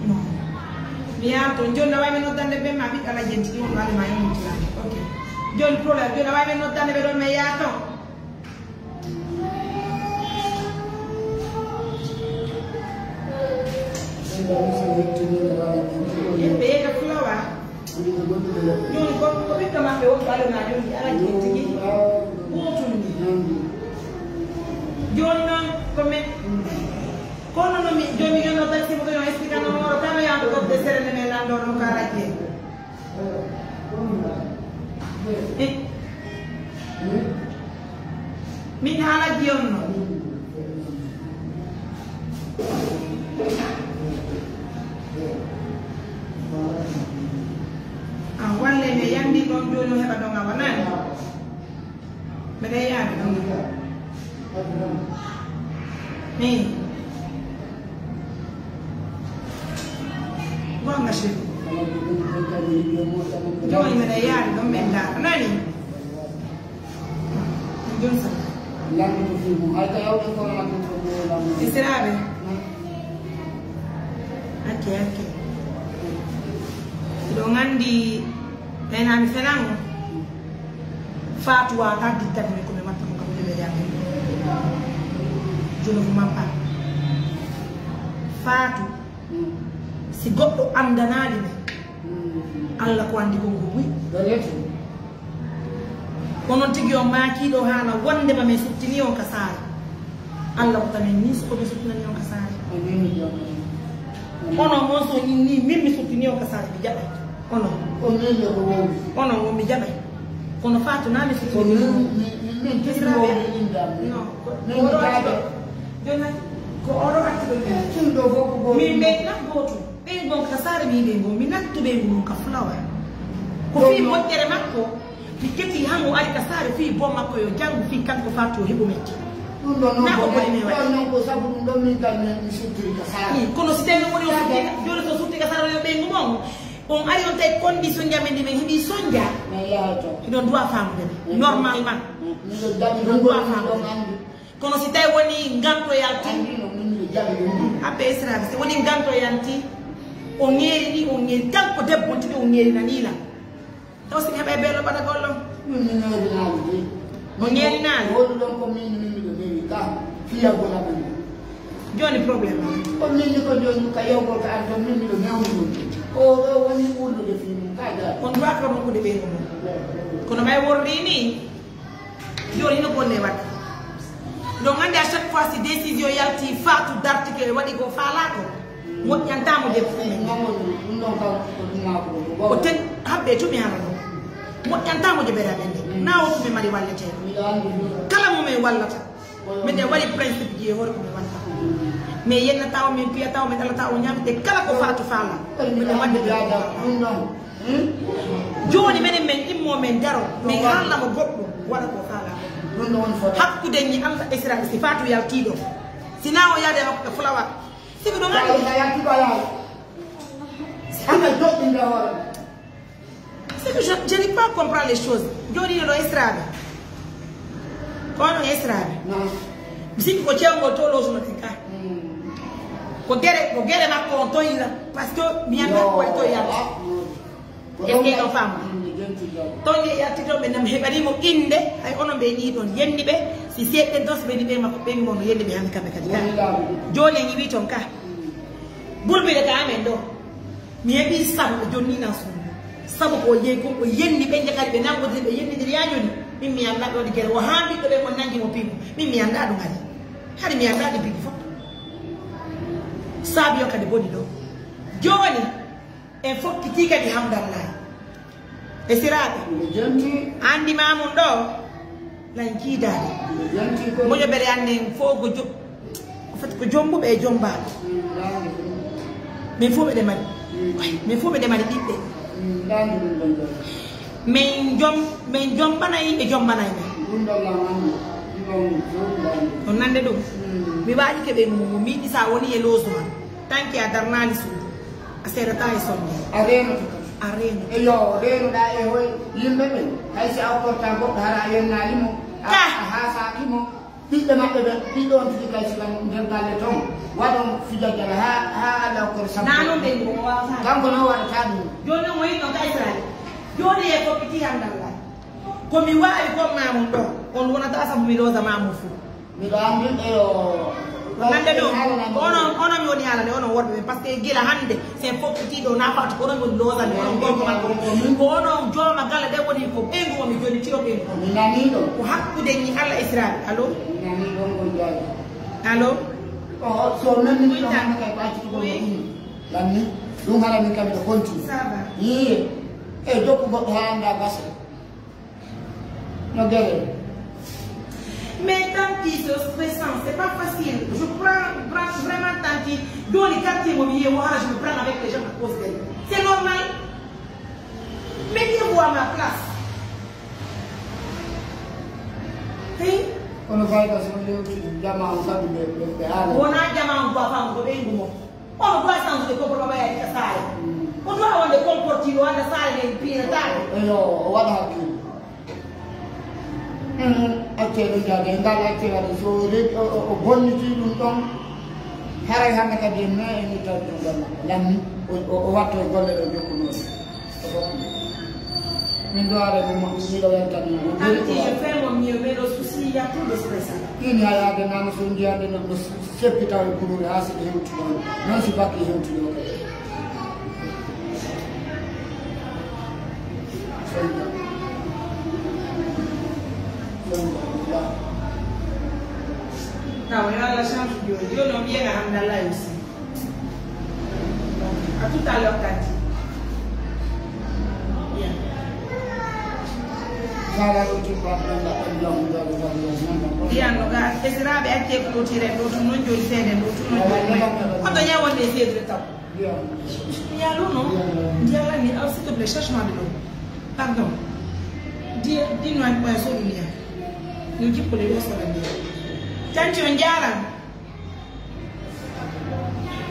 Non. Mi yaha toon. Jooni, a waawii mi noddande ɓe ma ɓiɗɗo Alhaji en tigi, wonɗo hannde ma en muttiraani. Ok. Jooni, problème. Jooni, a waawii mi noddande ɓe ɗoon, mi yaha toon. Yimɓe yehi ka Fulawa. Jooni ko, ko ɓiɗɗo maɓɓe wonɗo Alemaani on, mi aranke tigi. Gootun ni. Jooni non, ko men, kono no mi, jooni mi yonno taxi mo, ko yo explique no moro, kano yaado gobde sere ne men landoro no karaje. Eh. Min haala jiyonno. Ah, walle mi yandi ɗon jooni o heɓa ɗon awa nani. Mbeɗa yaade ɗon. Min. Gonga chéri. Jooni mbeɗa yaade ɗon men ndaara nani. Jom sa. Isiraaɓe. Acce, acce. Hiɗon anndi, ɓeynaa mi fenan on. Faatu waata dittani mi ko mi watta ko kam ɗume yaɓe. Jono ko mampa. Faatu. Si goɗɗo anndanaali mi, Alla ko anndi kon ko buy. Onon tigi on maakiiɗo haala wonndema min suttinii on ka saare. Alla ko tamin nii so ko min suttinanii on ka saare. Onon on so innii min mi suttinii on ka saare, mi jaɓay. Onon. Onon on mi jaɓay. Kono Faatu naa mi suttinii on. Non, ko, ko oɗo accuɗo. Jooni ko oɗo accuɗo min. Min ɓe nan gootum. Ɓeyngu on ka saare mi ɓeyngu on, mi nattu ɓeyngu on ka Fulawa. Ko fii moƴƴere makko, mi keti hango ari ka saare fii bon makko yo janngu fii kanko Faatu o heɓu mecce. Ɗum ɗon non ko boni mi waɗi. Ɗon non ko sabu ɗum ɗon min kam mi, mi suttiri ka saare. Ii, kono si tawii woni o sutti, jooni so sutti ka saare woni ɓeyngu mon, on ari on tawi condition ji amen ɗi min heɓi sonja. Mi yaha to. Hiɗon duwa faamude mi. Normalement. Miɗo jaɓi ɗum ɗon, miɗon anndi. Kono si tawi woni nganto yalti, abbe Israel, si woni nganto yalti, o ŋeeri ni, o ŋeeri kanko debbo on tigi, o ŋeerinanii lan. Taw si mi heɓay beelo baɗagol ɗon. Min mi ŋeerinaali de. O ŋeerinaali? Woni ɗon ko min, min miɗo newi ka, fiyagol amen. Jooni problème am. Ko min ni ko jooni ka yewgol ka an ton, min miɗo newni ɗum. O ɗo woni ullude fii mum, ka jaari. On duwaa ka ronkude ɓeyngu mum. Kono may worri ni, Jooni no bonne waɗi. Ɗon anndi à chaque fois si décision yalti Faatu dartike waɗi ko faalaa ko, moƴƴantaa mo debbo ɗum en. Non, non, ɗum ɗon kam ko ɗum maa ko ɗum. O ten habbe tumi hara ɗum. Moƴƴantaa mo jobere amen nde. Naa o tun mi mari walleteeɗo. Kala mo min wallata, miɗen waɗi principe ji e hoore ko min wallata. Min yennataa o, min piyataa o, min ɗalataa o, ñaamete kala ko Faatu faalaa. Miɗen waɗde ɗum. Jooni menen men immoo men daro, men haalna mo goɗɗum, waɗa ko faalaa. Hakkunde ñi Alla e Siraaɓe, si Faatu yaltii ɗoo. Si naa o yaade makko e fulawa. Si ko ɗum Yaay, yaay, yaay, yaay. Si Alla joɗɗinde hoore. C'est que je, je n'arrive pas à comprendre les choses. Jooni no ɗo Esraɓe. Ko no Esraɓe. Non. Mi sikki ko cewngol to loosuno ɗen ka. Mm. Ko gere, ko gere makko on toyira. Parce que mi anndaa ko waɗi toyira. Est-ce que ɗo faamu? Toon ye yalti toon ɓe nam heɓani mo innde, hay onon ɓe nii ɗon yenni ɓe, si seeɗi ɗen toon si ɓe ni ɓe makko ɓe mi mo no yenni ɓe hannde kamɓe kadi ka. Jooni en iwi toon ka. Bulbile ka amen ɗo. Mi heɓii sabu ɓe jonni nan suudu. Sabu ko o yehi kon, o yenni ɓe, nde kadi ɓe nanngondiri, ɓe yennindiri yaa joni. Min mi anndaa ɗo ɗi gere, o haa ɓiɗɗo ɓen on nanngi mo piimo. Min mi anndaa ɗum hari. Hari mi anndaa ɗi piɗi fof. Saabi o kadi boni ɗo. Jooni, en fokkitii kadi hamdallahi. E siraaɓe. Nde jenti. Anndi ma mum ɗo. Lan jiidaade. Nde jenti ko. Moƴo bere annden fof ko jo-, en fait, ko jombuɓe e jombaaɓe. Mm, laamɗo ɗum. Min fof miɗen mari. Mm. Min fof miɗen mari ɓiɓɓe. Mm, laamɗo ɗum ɗon ɗon. Min jom-, min jombanay ɓe jombanay men. Ɗum ɗon lan anndi. Ɗum ɗon fof laamɗo. On nande ɗum? Mm. Mi waɗi ke ɓe mo, mo miɗi sa woni e logement. Tanki a darnaali suudu. A seedataa e sonde. A reenoto kadi. A reenoto. Eyo, reenoɗaa e hoy yimɓe ɓen. Hay si a okkortaa goɗɗo, hara a yennaali mo, a, Ka. a haasaaki mo. Ɓiɓɓe maɓɓe ɓen, ɓiɗɗo on tigi kay sika nder galle ton. Waɗon fijajala haa, haa Alla okkori sabbu. Naa non ɓe ko waawataa. Kanko non waɗataa ɗum. Jooni non mo yiɗno ka Israel. Jooni e fokkiti handalla. Ko mi waawi kon maamun ɗo. On wonata sabu mi loosa maamun fuu. Miɗo anndi, eyo. Nande ɗum, onon, onon mi woni haalande, onon worɓe ɓen, parce que gila hannde, si en fokkiti ɗo, naa Faatu, ko onon woni loosande, onon gorko makko. Ko onon jooma galle ɗen woni ko ɓeyngu, o mi jonnitiro ɓeyngu. Mi nanii ɗum. Ko hakkunde ni Alla e siraaɓe. Allo? Mi nanii ɗum, on jaari. Allo? O, so memminii ɗo hannde kay, ko accude ko ɗum. Lammi, ɗum hara min kam miɗo konti. Ça va. Yee, e jokku goɗɗo haa anndaa gasa. No gere. Mais Tanti, c'est stressant, c'est pas facile. Je prends vra-, vraiment Tanti, dans les quartiers mobiliers, moi, je me prends avec les gens à cause d'elle. C'est normal. Mettez-vous à ma place. Hein? Kono fayda so yewti jama on kadi ɓe, ɓe, ɓe haala. Wona jama on ko fam ko ɓe ngu mo. Ono ɗuwa sansude comportement ɓayaɗi ka saare. Ko ɗuwa wonde comportiiɗo walla saare nden piinataako. Eyo, o waɗa hakkille. Mm, accee ɗum jaade, ngal accee waɗa so re-, o, o, o bonnitii ɗum ɗon. Haray hannde kadi en ne en ittaani ɗum ɗon makko. Lammi, o, o, o watto e golle ɗe jokkunoo ɗe. Min ɗo ara ɗum, miɗo weltanno mo. Tanti, je fais mon mieux, mais le souci, il y a trop de stress. Ini haya de nana so ndiyande no, no seppi taw e gulure ha si hewti ɗon. Non si bakki hewti ɗo kadi. Sonja. Sonja. Taw, yo Allah change joni. Joni on mbiyen alhamdulillah aussi. À tout à l'heure, Tanti. Bien. Mbiyan no ga, esiraaɓe accee clôture ɗo tun non joni seeɗen ɗo tun non joni. Hoto yawande e seedre taw. Mbiyan ɗum non. Mbiyan ni, aw, s'il te plaît, cherche-moi de l'eau. Pardon. Di, di no ay, ay, sodu mbiyan. No jippole ɗo soda mbiyan. Tanti on jaarama.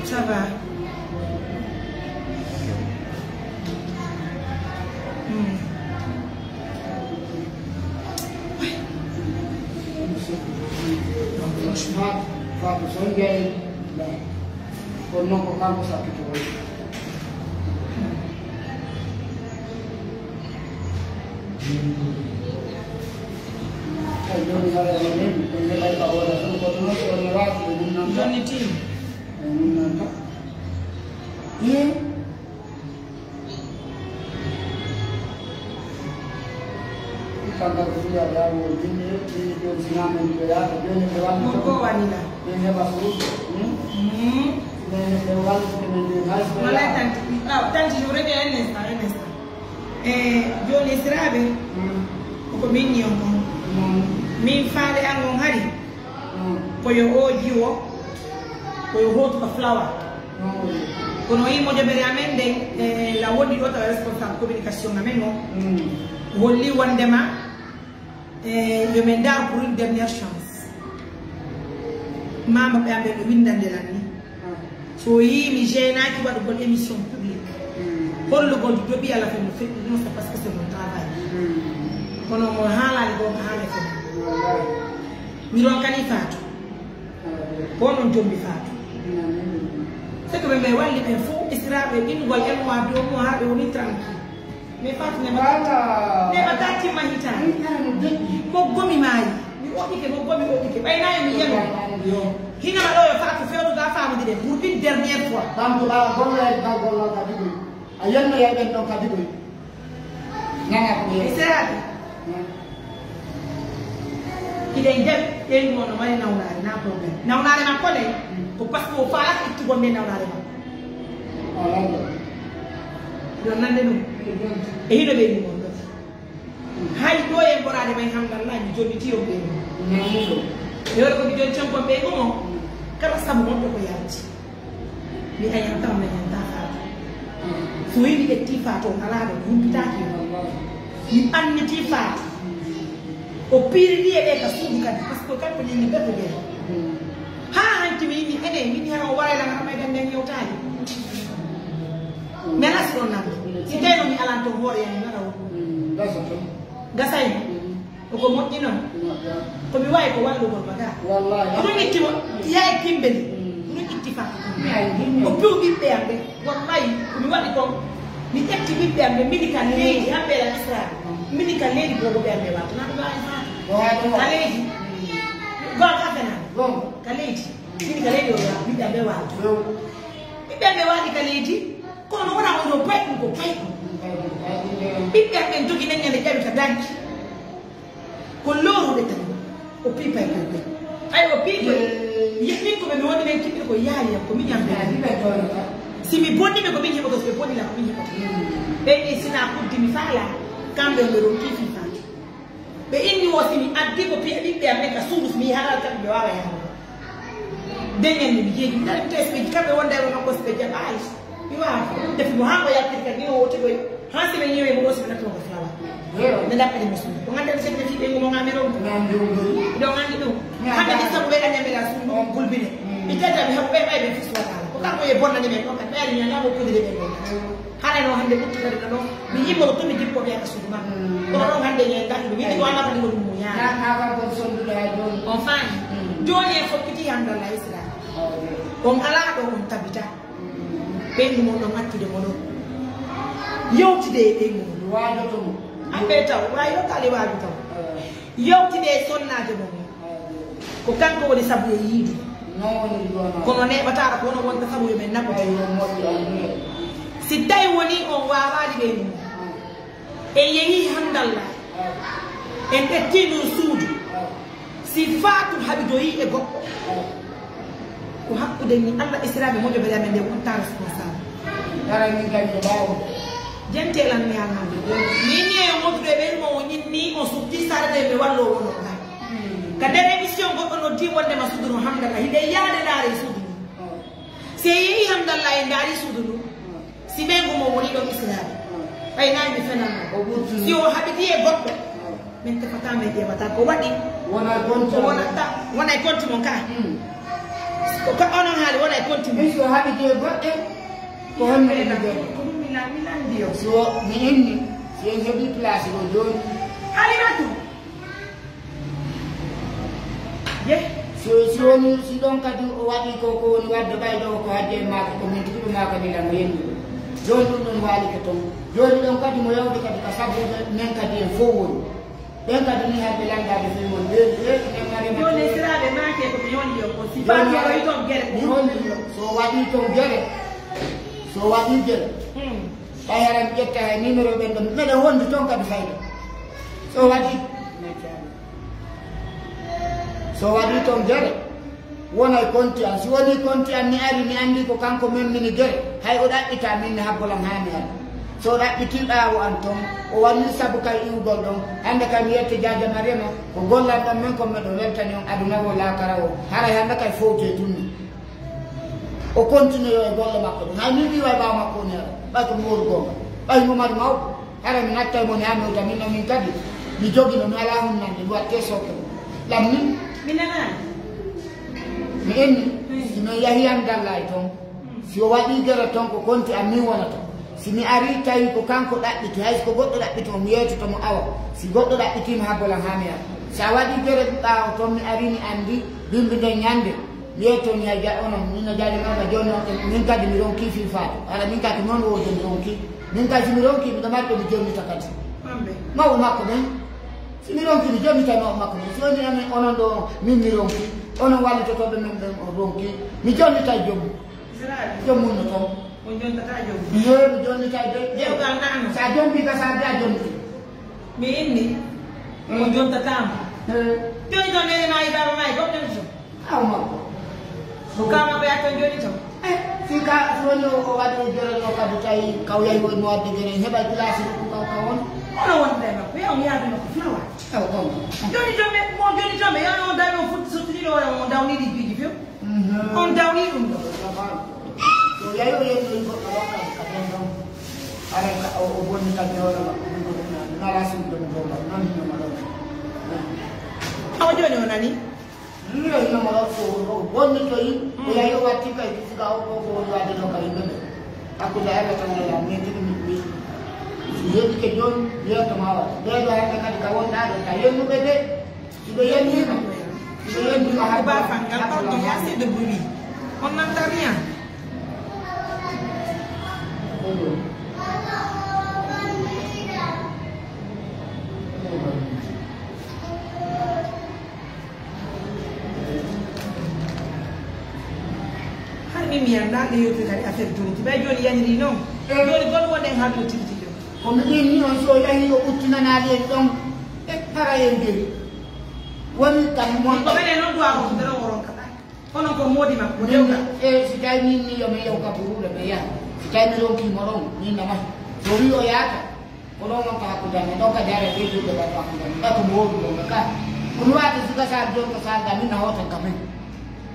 Ça va. Hmm. Franchement, Fatou Sondiaye, bon. Kono noon ko kanko sakkitoo. Ay, jooni hara ene nemi, en heɓay ka wona ɗum, kono noon so on waati, o wonnan tan. Jonni tim. O wonnan tan. Ii. Kanko ko wiya yaa won jinni, ni jooni si naa men ko yaata, jooni ɓe walla. Ko ko wani la. Min heɓa suudu. Hmm? Hmm. Min heɓa wallude men jooni hay so. Wala tanti. Ah, tanti, je vous reviens un instant, un instant. E jooni, esiraaɓe, ko ko min ñiyon kon. Min faale an on hari, ko yo oo jiwo, ko yo hootu ka fulawa. Kono o yii mojobere amen nden, e la wonndi ɗo tawa responsable communication amen o, holli wonndema, e yo min ndaar pour une dernière chance. Maama ɓe amen no winndande lan ni. So o yii mi gênaaki waɗugol émission publique, hollugol joɓi Alla fen no feƴƴi non, c'est parce que c'est mon travail. Kono mo haalaali goo, ko haala fen. Mi ronkani Faatu. Ko non jombi Faatu. C'est que ɓe ɓe walli ɓen fof, esiraaɓe, ɗin gol en mois, deux mois, haa ɓe woni tranquille. Mais Fatou, neema, voilà, neema taa timma hitaande. Hitaande deƴƴi. Ɓoggo mi maayi. Mi woɗɗike, ɓoggo mi woɗɗike. Ɓay naa yo mi yenu. Yo. Hina ma ɗo yo Fatou fewndo daa faamude ɗen. Pour une dernière fois. Ɓamto ɓaawa gollal e dawgol non ka digoy. A yenno e ɓen ɗon ka digoy. Nana ko ɓe. E seraaɓe. Hmm. Hiɗen jaɓi, ɓeyngu on no mari nawnaare, na problème. Nawnaare makko nde, ko parce que o faalaaka ittugol nde nawnaare makko. Hiɗon nande ɗum? E hino ɓeyngu on ɗon. Hay ɗo en ɓoraade may hamdallah, mi jonniti on ɓeyngu. E woni ko mi jonni on kon ɓeyngu mo, kala sabu on ɗo ko yalti. Mi añanta, mi añanta Faatu. So wi'i mi ƴetti Faatu, on alaa ɗo, mi humpitaaki mo. Mi anniti Faatu. O piirini e ɓe ka suudu kadi, parce que kanko ñanni ɓe ko ɓe. Haa hanti mi yimi ene, min hara o waray lan, hara may ganden yewtaani. Mi alaa si ɗon nan. Si tawno mi alan ton hoore yan, mi waɗa o. Gasay. Ko ko moƴƴi non. Ko mi wawi ko wallugol ma ga. Wallahi. Ko ɗum itti mo, yaay kimbeli. Ko ɗum itti fa. Yaay kimbeli. O piw ɓiɓɓe am ɓe. Wallahi, ko mi waɗi kon. Mi ƴetti ɓiɓɓe am ɓe, mini ka leydi, hamɓe la Israel. Mini ka leydi bobo ɓe am ɓe wato. Na ɗum wawi fa. Wato. Ka leydi. Gonga fena. Gonga. Ka leydi. Mini ka leydi o ya, ɓiɓɓe am ɓe wato. Ɓiɓɓe am ɓe waɗi ka leydi. Kono no wona on ɗo payɗum ko payɗum. Ɓiɓɓe am ɓen jogi nen ñande ƴawi ka danki. Ko loorude tan, o piipay koy koy. Ay, o piikoy. Ye-, min ko ɓe mi woni ɓen kiɓɓe ko yaali yam, ko min yam ɓe. Si mi bonni ɓe, ko min heɓoto, si ɓe bonni la, ko min heɓoto. Ɓen ɗin sina kuddi mi faala, kamɓe on ɓe ronki fii faati. Ɓe inni wo si mi addi ko piya ɓiɓɓe am ɓen ka suudu, si mi halal kamɓe ɓe waawa yahude. Deñen mi jeeji, mi tawi tesɓe, kamɓe wonda e wonoo ko si ɓe jaɓaali. Mi waawa fof ɗum defi mo haa o yaltiri kadi, ni o woti koy. Haa si ɓe ñeewi mo ɗo, si ɓe nattuno ko fulawa. Nde ɗaɓɓani mo suudu. Ko ngannduɗaa mi seɗɗa fii ɓe ngo mo ngami ɗon. Ɗon anndi ɗum. Hannde ni sabu ɓe ɗaña mbela suudu ɗum gulbine. Mi tata mi haɓu ɓe ɓay ɓe fis wataala. Ko kanko ye bonnani men ɗon kadi ɓe ari ñana mo kudiri ɓe ɗon. Hara no hannde ɓuttu kadi no ɗon. Mi yimmo to mi jippo ɓe ka suudu man. Kono ɗon hannde ñen kadi ɗum. Yiɗi ko annabani ko ɗum mo ñaama. On faami. Jooni en fokkiti hannde Allah Isra. On alaa ɗo on tabita. Ɓeyngu mon ɗon accude mo ɗon. Yewtide e ɓeyngu mon. Waajoto mo. Amɓe taw, waawi ɗon kaali waaju taw. Yewtide e sonnaajo mon. Ko kanko woni sabu e yiidu. Non woni ɗum. Kono neeɓataako, kono wonta sabu yo men naɓude. Ay, yo moƴƴi, on moƴƴi. Si tawi woni on waawaali ɓeyngu mon. En yehii hanndalla, en ƴettii ndun suudu. Si Faatu haɓidoyii e goɗɗo, ko hakkunde ni Allah e siraaɓe moƴƴo bele amen nde wontaa responsable. Dara min kadi ko ɓaawo. Jenti e lan mi alhamdu. Min ni e moƴƴude ɓen mo o ñinni, o suɓti sarde mi wallo wono ka. Ka nder émission goɗɗo noddi wonde ma suudu no hamdalla, hiɗen yaade ndaare suudu ni. Si en yehii hamdalla en ndaari suudu ndu. Si ɓeyngu mo woni ɗon Israel, ɓay nayi mi fenan mo. O ɓurtini. Si o haɓiti e goɗɗo, min tefataa, min ƴeewataa ko waɗi. Wona konti. Ko wonata, wona e konti mon ka. Mm. Ko ka onon haali, wona e konti mon. Si o haɓiti e goɗɗo, ko honno mi ƴeewa? Ko ɗum mi lan-, mi lanndi yo. Si o, mi inni, si en heɓi place ɗo jooni. Halimatu. Ye? So, si woni, si ɗon kadi o waɗi ko, ko woni waɗde ɓay ɗo ko hadde e maaka, ko min tigi ɓe maaka ni lan o yenni. Jooni ɗum ɗon waalike ton. Jooni ɗon kadi mo yawde kadi ka sabuuɓe men kadi en fof woni. Ɓen kadi ni hannde lanndaade fii mon ɓe, ɓe, ɓe mari ma. Jooni siraaɓe maake ko mi holli on ko si Faatu waɗi ton gere ko mi holli on. So waɗi ton gere, so waɗi gere. Hmm. Ɓay hara mi ƴetta hay numéro ɓen ɗon. Meɗen wondi ton kadi fayda. So waɗi, so waɗi ton gere, wonay konti an. Si woni konti an mi ari, mi anndi ko kanko memmini gere, hay o ɗaɓɓita min mi habbolan haa mi ari. So ɗaɓɓitii ɓaawo an ton, o waɗii sabu kay iwugol ɗon. Hannde kay mi yette Jaaja Mariama, ko gollal ɗon men kon meɗen weltani on aduna woo laakara woo. Haray hannde kay fowtee tun non. O kontinuyo e golle makko ɗen. Hay min mi way ɓaawo makko on yara. Ɓay ko mi wori goonga. Ɓay mo mari mawɗo. Haray mi nattay mo ne hami o tamin min kadi. Mi jogino mi alaa hunnande mi wattee sooke. Lam min. Mi nanaani. Mi inni, si mi yahi an gallay ton. Si o waɗii gere ton ko konti an min wonata. Si mi arii tawi ko kanko ɗaɓɓiti, hay si ko goɗɗo ɗaɓɓiti o mi yeetoto mo awa. Si goɗɗo ɗaɓɓitiima habbolan haa mi ara. Si a waɗii gere ɓaawo ton mi arii mi anndi bimbi nden ñannde. Mi yeetoo mi hay ja onon, min no jaade mawɗo jooni on, min kadi mi ronkii fii faatu. Hara min kadi noon woo de mi ronkii. Min kadi si mi ronkii miɗo mari ɗo mi jonnita kadi. Mawɓe makko ɓen, si mi ronkii mi jonnitay mawɓe makko ɓen. Si woni amen onon ɗo min mi ronkii, onon wallitotooɓe men ɓen on ronkii. Mi jonnitay joom. Joom mun no ton. On jontataa joom. Iyo, mi jonnitay de. Ƴeew ka nano. Sa jombi ka sa de a jonnitay. Mi inni. Mm. On jontataa mo. Eh. Jooni ton nene maa e baaba maa e goɗɗo mi ton. Aw makko. Ko ka makko yattan jooni ton. Eh, si ka, si woni o, o waɗi gere ɗo kadi tawi ka o yahi o mo wadde gere, heɓay place ɗo ko ka, ka woni. Kono wonde makko, yaw mi yaadu makko fina wa. Aw kon. Jooni ton ɓe, mo jooni ton ɓe, yaw on dawi on futti sottini ɗo, on dawni ɗi piiji few. Mhm. On dawni ɗum ɗo. So yahi o yettoyi goɗɗo ɗon kadi ka ton ɗon. Aray ka o, o bonni kadi hoore makko, ɗum ko ɗum nani. Nala sum ɗum ɗo makko, non hino mo ɗon. Awa jooni o nani? Hino, hino mo ɗon, so o bonnitoyi, o yahi o watti kay, siga o ko, ko woni wadde ɗo ka yimɓe ɓe. Hakkunde Alla tan e am, min tigi mi, mi, mi yeɗike jooni, mi yetto ma waɗa. Ɓee ɗo hannde kadi ka wonɗaa ɗo, ka yennuɓe de. Siɓe yenniima, siɓe yenniima. Ko baa fangal, pardon, il y a assez de bruit. On n'entend rien. Hani min mi anndaa nde yewtude kadi affaire Jooni. Ɓay Jooni yanirii non. Eh. Jooni gon wonɗen haa ɗo tirti ɗo. Ko mi inni on, so o yahii o ɓuttinanaali en ɗon, e hara en geri. Woni kam mon. Ko menen non duwaa ko ɓe ɗon o ronkata. Kono ko moodi makko, ko dewgal. E si tawi min mi yo mi yew ka buruule, mi yaha. Si tawi mi ronkii mo ɗon, min na mahi. So wii o yaata, ko ɗon wonta hakkunde amen, ɗon ka jaare ɓe juulɓe ɓe hakkunde amen. Ɓay ko mo wowlu ɗon ɓe ka. Ko mi waata si ka saal ɗon, ko saal ga min na hootan ka men.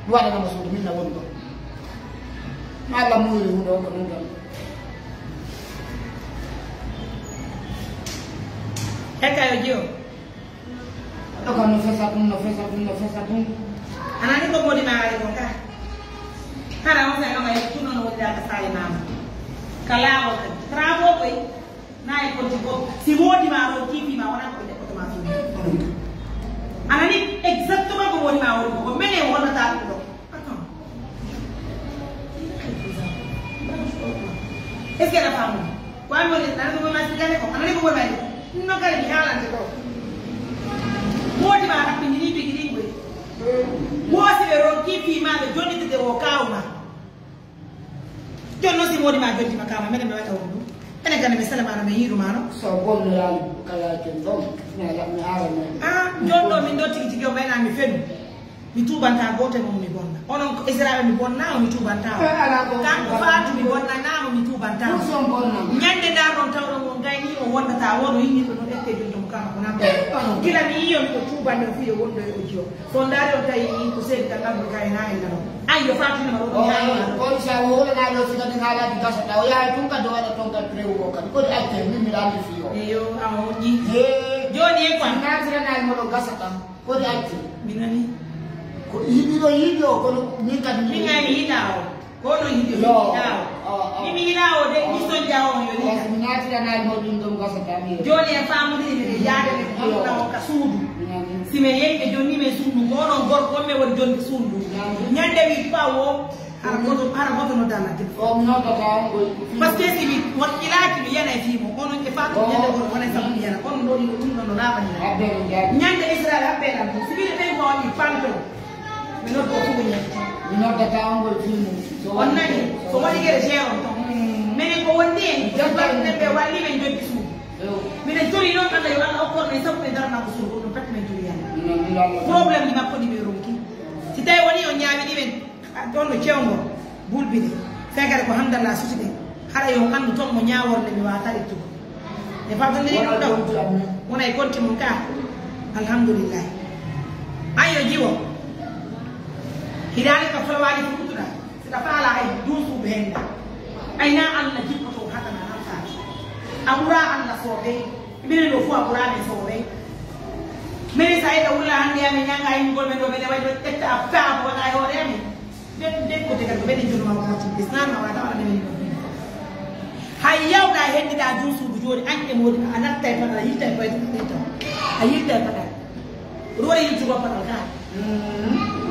Mi waɗanamo suudu, min na woni ɗon. Ma Alla muuyri huunde on ko ɗum ɗon. Hekka yo jiyo. Ɗo kam no fesa ɗum, no fesa ɗum, no fesa ɗum. A nani ko moodi maa ari kon ka? Hara on sa ɗon ay tun on wonda ka saali maama. Ka laawol ka. Travaux koy. Na e konti ko. Si moodi maa ron kiifi ma wona ko ɓe jaɓɓoto ma fii. A nani exactement ko moodi maa woni ko. Ko mene wonnata ɗum ɗo. Attends. Est-ce que a faamu? Ko an woni, nana ko woni ma sigane ko, anani ko woni ma. No kala mi haalante ko. Moodi ma hakkindini tigi ɗin koy. Woosi ɓe ron kiifi ma ɓe jonnitede o kaaw ma. Jon non si moodi ma jonti ma kaaw ma, menen ɓe waɗa wondu. Enen gane mi salama no mi yiɗu ma no. So golloyaali kala ken ɗon, mi ala, mi ala men. Ah, jon ɗo min ɗo tigi tigi o ɓayna mi fenu. Mi tuubantaa gooto e mon mi bonna. Onon ko Israel mi bonnaa mo mi tuubantaa mo. Eh, alaa ko Kanko Faatu mi bonnanaa mo mi tuubantaa mo. Ɗum si on bonna. Ñande ndaa ɗon tawɗon on gaynii o wondataa woo no yinnirɗo no ƴettee jonto mo kama ko nan. Eh, onon. Gila mi yii on ko tuubande o fuu yo wondoy o jiyo. So on ndaari on tawi ko seedi tan abdu kay naa en nano. Ay yo Faatu ina ma ɗo ɗum yaa en nano. On sa wowlanaa ɗo si kadi haalaaji gasata. O yahay tun kadi o waɗa ton kadi rewu o kadi. Ko ɗi accee min miɗa anndi fii o. Eyo, a moƴƴi. Eh. Jooni e quoi? Si naatiranaa mo ɗo gasata. Ko ɗi acci. Mi nani. Ko yiɗi ɗo yiɗi o, kono min kadi mi Min ay mi yiɗaa o. Ko no yiɗi mi Yo. yiɗaa o. Ah, ah. Mi mi yiɗaa o de, mi sonja o, yo Ah, yiɗa. Si mi naatira naali mo ɗum ɗum gasa tan, mi Jooni e faamude mi yaade mi Yo. ɗum o ka suudu. Mi nani. Si mi yehi ɓe jonni men suudu, ko onon gorko on mi woni jonni suudu. Mi nani. Ñande wi pawo, Hara goto, hara goto no dalla debbo. O noddata on ko Parce que si mi wakkilaaki mi yana e fii mo, kono e faatu mi yana goto wona e sabu mi yana. Kono ɗo ɗiɗo ɗum ɗon no laaɓani na. Habbe no jaari. Ñande Israel habbe ɗam ɗum. Si mbiɗa ɓen ko waɗi panto, mi noddo o fof ko ñande. Mi noddata on ko fii mum. So On nani, so waɗi gere jeeron ton. Mm. Minen ko wondi en, Jagga en. Ɓe walli men joddi suudu. Yo. Minen jori noon Allah yo Allah okku on men sabu ɓe darana ko suudu, ɗum pet men jori yalla. Min Allah. Problème ji makko ɗi ɓe ronki. Si tawi woni on ñaami ɗi men. A ɗon no cewngo bulbide. Fegere ko hamdallah susude. Hara yo on anndu ton mo ñaaworle mi waatari tugo. E fawtondiri ɗum ɗo. Wona e konti mon ka. Alhamdulillah. Ayo jiwo. Hiɗaali ka folowaaji fuɗɗuɗa. Siɗa faala ay duusuɓe hennda. Ay na Allah jippoto hatana nan faati. A ɓura Allah soobey. Minen ɗo fof a ɓura men soobey. Minen sa eda wulla hannde amin ñanga e ngol men ɗo men e waɗi ƴetta a faa ko waɗa e hoore amin. Nden, nden ko tegal ko ɓen e jono ma ko matti. Islam ma wata wala men ɗo. Hay yawta e hendita jun suudu jooni an e moodi a natta e fadal, a yilta e fayda ɗen tan. A yilta e fadal. Ɗum waɗi yiltugol fadal ka.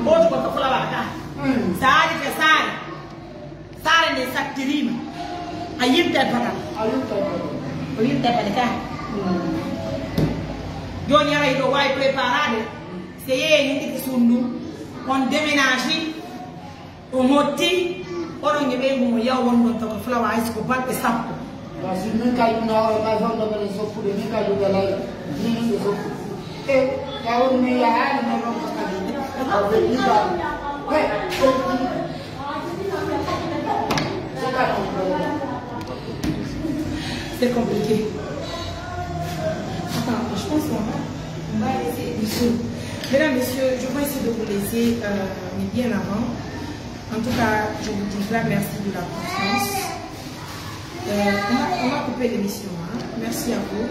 Ɓootugol ka fulawa ka. Sa ari ka saare. Saare nde sattiriima. A yilta e fadal. A yilta e fadal. O yilta e fadal ka. Jooni ara hiɗo waawi préparaade. Se yeeyii hinditi suudu ndun. On déménage. O motti, onon e ɓeyngu mo yaw wonɗon to ko Flower Ice ko balɗe sappo. Parce que min kay ɗum na hoore ma fof ndoɓere soppude, min kay ɗum galay, min ɗum ɓe soppude. E, taw mi yahaani noon ɗon ko kadi. Ko ɓe ɗiɗa. He, ɓe ɗiɗa. C'est pas compliqué. Attends, je pense qu'on va, on va essayer de se... Mesdames, Messieurs, je vais essayer de vous laisser, euh, mais bien avant. En tout cas, je vous dis grand merci de la confiance. Euh, on va, on va couper l'émission, hein. Merci à vous.